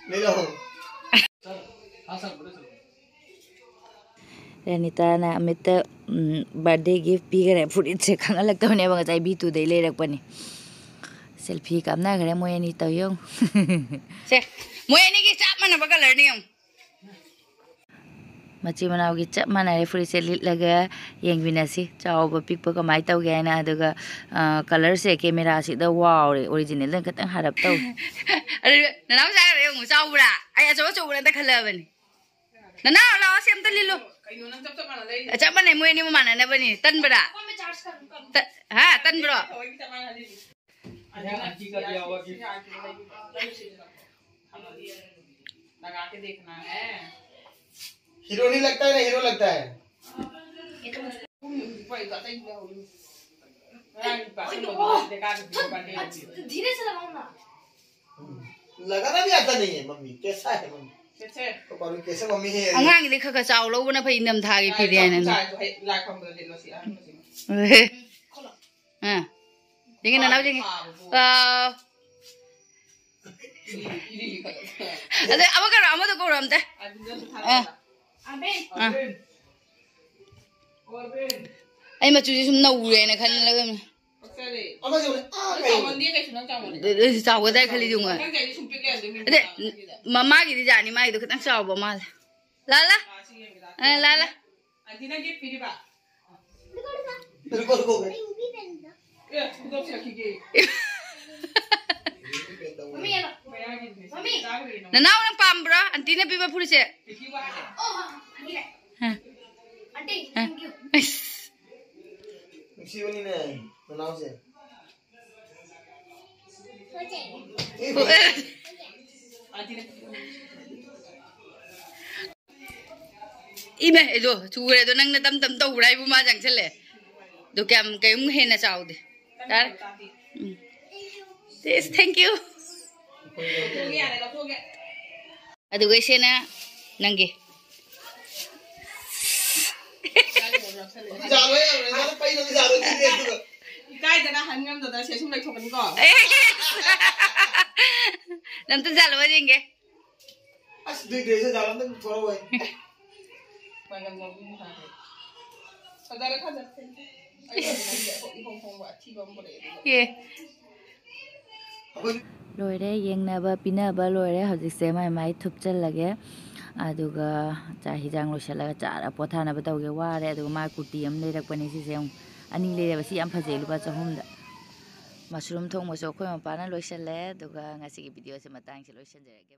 ꯂꯩꯔꯛꯑꯣ꯫ ꯔꯅꯤꯇꯥꯅ ꯑꯃꯤꯠꯇ, ꯎꯝ, ꯕꯥꯔꯗꯦ ꯒꯤꯐ ꯄꯤꯈꯔꯦ꯫ ꯐꯨꯔꯤꯠꯁꯦ ꯈꯪꯍꯜꯂꯛꯇꯕꯅꯦꯕ, ꯉꯁꯥꯏ ꯚꯤ ꯇꯨꯗꯩ ꯂꯩꯔꯛꯄꯅꯤ꯫ ꯁꯦꯜꯐꯤ ꯀꯥꯞꯅꯈ꯭ꯔꯦ ꯃꯣꯏ ꯑꯅꯤ ꯇꯧ ꯌꯦꯡꯉꯨ꯫ ꯁꯦ, ꯃꯣꯏ ꯑꯅꯤꯒꯤ ꯆꯞ ꯃꯥꯟꯅꯕ ꯀꯂꯔꯅꯤ ꯌꯦꯡꯉꯨ꯫ ꯃꯆꯤꯟ ꯃꯅꯥꯎꯒꯤ ꯆꯞ ꯃꯥꯟꯅꯔꯦ꯫ ꯐꯨꯔꯤꯠꯁꯦ ꯂꯤꯠꯂꯒ ꯌꯦꯡꯃꯤꯟꯅꯁꯤ, ꯆꯥꯎꯕ ꯄꯤꯛꯄ ꯀꯃꯥꯏꯅ ꯇꯧꯒꯦ ꯍꯥꯏꯅ꯫ ꯑꯗꯨꯒ, ꯑ, ꯀꯂꯔꯁꯦ ꯀꯦꯃꯦꯔꯥꯁꯤꯗ ꯋꯥꯎꯔꯦ, ꯑꯣꯔꯤꯖꯤꯅꯦꯜꯗꯅ ꯈꯤꯇꯪ ꯍꯥꯔꯞ ꯇꯧꯋꯦ꯫ ꯑꯗꯨ ꯅꯅꯥꯎ ꯆꯥꯈ꯭ꯔꯦ ꯌꯦꯡꯉꯨ, ꯆꯥꯎꯕ꯭ꯔꯥ? ꯑꯩ ꯑꯆꯧ ꯑꯆꯧꯕꯅ ꯈꯜꯂꯕꯅꯤ꯫ ꯅꯅꯥꯎ ꯂꯥꯛꯑꯣ, ꯁꯤ ꯑꯝꯇ ꯂꯤꯜꯂꯨ꯫ ꯀꯩꯅꯣ ꯅꯪ ꯆꯞ ꯆꯞ ꯃꯥꯟꯅ ꯂꯩ꯫ ꯆꯞ ꯃꯥꯟꯅꯩ, ꯃꯣꯏ ꯑꯅꯤꯃꯛ ꯃꯥꯟꯅꯅꯕꯅꯤ꯫ ꯇꯟꯕ꯭ꯔꯥ? ꯇ-, ꯍꯥ, ꯇꯟꯕ꯭ꯔꯣ? ꯊꯑꯣꯏꯒꯤ ꯆꯞ ꯃꯥꯟꯅ ꯂꯩ꯫ अरे, आंटी का दिया हुआ गिफ्ट। लगा के देखना है। हीरो नहीं लगता है ना, हीरो लगता है। धीरे से लगाओ ना। लगाना भी आता नहीं है मम्मी। कैसा है मम्मी? कैसे? तो पारू कैसे मम्मी है ये? ꯑꯉꯥꯡꯒꯤꯗꯤ ꯈꯔ ꯈꯔ ꯆꯥꯎ ꯂꯧꯕꯅ ꯐꯩ, ꯏꯪꯊꯝꯊꯥꯒꯤ ꯐꯤꯔꯦꯅ꯫ ꯂꯥꯏ ꯈꯝꯕꯗ ꯂꯤꯠꯂꯣ ꯁꯤ ꯑꯍꯟꯕꯁꯤꯃ꯫ ꯑꯥ꯫ ꯌꯦꯡꯒꯦ, ꯅꯅꯥꯎ ꯌꯦꯡꯒꯦ꯫ ꯑꯥ꯫ ꯑꯗꯩ ꯑꯃ ꯀꯧꯔꯣ, ꯑꯃꯗꯣ ꯀꯧꯔꯣ ꯑꯝꯇ꯫ ꯑꯥ꯫ ꯑꯥ꯫ ꯑꯩ ꯃꯆꯨꯁꯦ ꯁꯨꯝ ꯅꯧꯔꯦꯅ ꯈꯜꯂꯒ꯫ ꯑꯗꯨ ꯆꯥꯎꯒꯗ꯭ꯔꯥ ꯈꯜꯂꯤꯗꯨ ꯉꯣ꯫ ꯑꯗꯩ ꯃꯃꯥꯒꯤꯗꯤ ꯌꯥꯅꯤ, ꯃꯥꯒꯤꯗꯣ ꯈꯤꯇꯪ ꯆꯥꯎꯕ ꯃꯥꯜꯂꯦ꯫ ꯂꯥ ꯂꯥ꯫ ꯑ, ꯂꯥ ꯂꯥ꯫ ꯅꯅꯥꯎꯅ ꯄꯥꯝꯕ꯭ꯔꯣ ꯑꯟꯇꯤꯅ ꯄꯤꯕ ꯐꯨꯔꯤꯠꯁꯦ? ꯑ꯫ ꯑ꯫ ꯑꯁ꯫ ꯅꯨꯡꯁꯤꯕꯅꯤꯅꯦ, ꯅꯅꯥꯎꯁꯦ꯫ ꯏꯃꯦ, ꯑꯗꯣ ꯆꯨꯔꯦ꯫ ꯑꯗꯣ ꯅꯪꯅ ꯇꯝ ꯇꯝ ꯇꯧꯕ꯭ꯔꯥ ꯍꯥꯏꯕꯨ ꯃꯥ ꯆꯪꯁꯜꯂꯦ꯫ ꯑꯗꯣ ꯀꯌꯥꯝ, ꯀꯩꯝ ꯍꯦꯟꯅ ꯆꯥꯎꯗꯦ꯫ ꯇꯥꯔꯦ? ꯎꯝ꯫ Yes, thank you꯫ ꯑꯗꯨꯒ ꯏꯆꯦꯅ ꯅꯪꯒꯤ꯫ ꯏꯀꯥꯏꯗꯅ ꯍꯟ ꯉꯝꯗꯗꯅ ꯁꯦ ꯁꯨꯝ ꯂꯩꯊꯣꯛꯀꯅꯤꯀꯣ꯫ ꯅꯝꯇ ꯖꯥꯜꯂꯣ ꯌꯦꯡꯒꯦ꯫ ꯑꯁ, ꯑꯗꯨꯏ dress ꯖꯥꯜ ꯑꯝꯇ ꯄꯨꯊꯣꯔꯛꯑꯣ꯫ ꯃꯥꯏꯒꯟ ꯃꯔꯨ ꯊꯥꯈ꯭ꯔꯦ꯫ ꯐꯖꯔꯦ, ꯐꯖꯔꯦ꯫ ꯑꯩ ꯅꯪꯒꯤ ꯏꯍꯣꯡ ꯍꯣꯡꯕ ꯑꯊꯤꯕ ꯑꯃ ꯄꯨꯔꯛꯑꯦ ꯑꯗꯨꯒ꯫ ꯑꯦ꯫ ꯂꯣꯏꯔꯦ, ꯌꯦꯡꯅꯕ ꯄꯤꯅꯕ ꯂꯣꯏꯔꯦ꯫ ꯍꯧꯖꯤꯛꯁꯦ ꯃꯥꯏ ꯃꯥꯏ ꯊꯨꯞꯆꯜꯂꯒꯦ꯫ ꯑꯗꯨꯒ ꯆꯥꯛ ꯍꯤꯟꯖꯥꯡ ꯂꯣꯏꯁꯤꯜꯂꯒ ꯆꯥꯔ ꯄꯣꯊꯥꯅꯕ ꯇꯧꯒꯦ꯫ ꯋꯥꯔꯦ꯫ ꯑꯗꯨꯒ ꯃꯥ ꯀꯨꯔꯇꯤ ꯑꯃ ꯂꯩꯔꯛꯄꯅꯦ꯫ ꯁꯤꯁꯦ ꯑꯃꯨꯛ ꯑꯅꯤ ꯂꯩꯔꯦꯕ꯫ ꯁꯤ ꯌꯥꯝ ꯐꯖꯩ, ꯂꯨꯄꯥ ꯆꯍꯨꯝꯗ꯫ ꯃꯁꯔꯨꯝ ꯊꯣꯡꯕꯁꯨ ꯑꯩꯈꯣꯏ ꯃꯄꯥꯅ ꯂꯣꯏꯁꯤꯜꯂꯦ꯫ ꯑꯗꯨꯒ ꯉꯁꯤꯒꯤ videoꯁꯦ ꯃꯇꯥꯡꯁꯦ ꯂꯣꯏꯁꯤꯟꯖꯔꯒꯦ꯫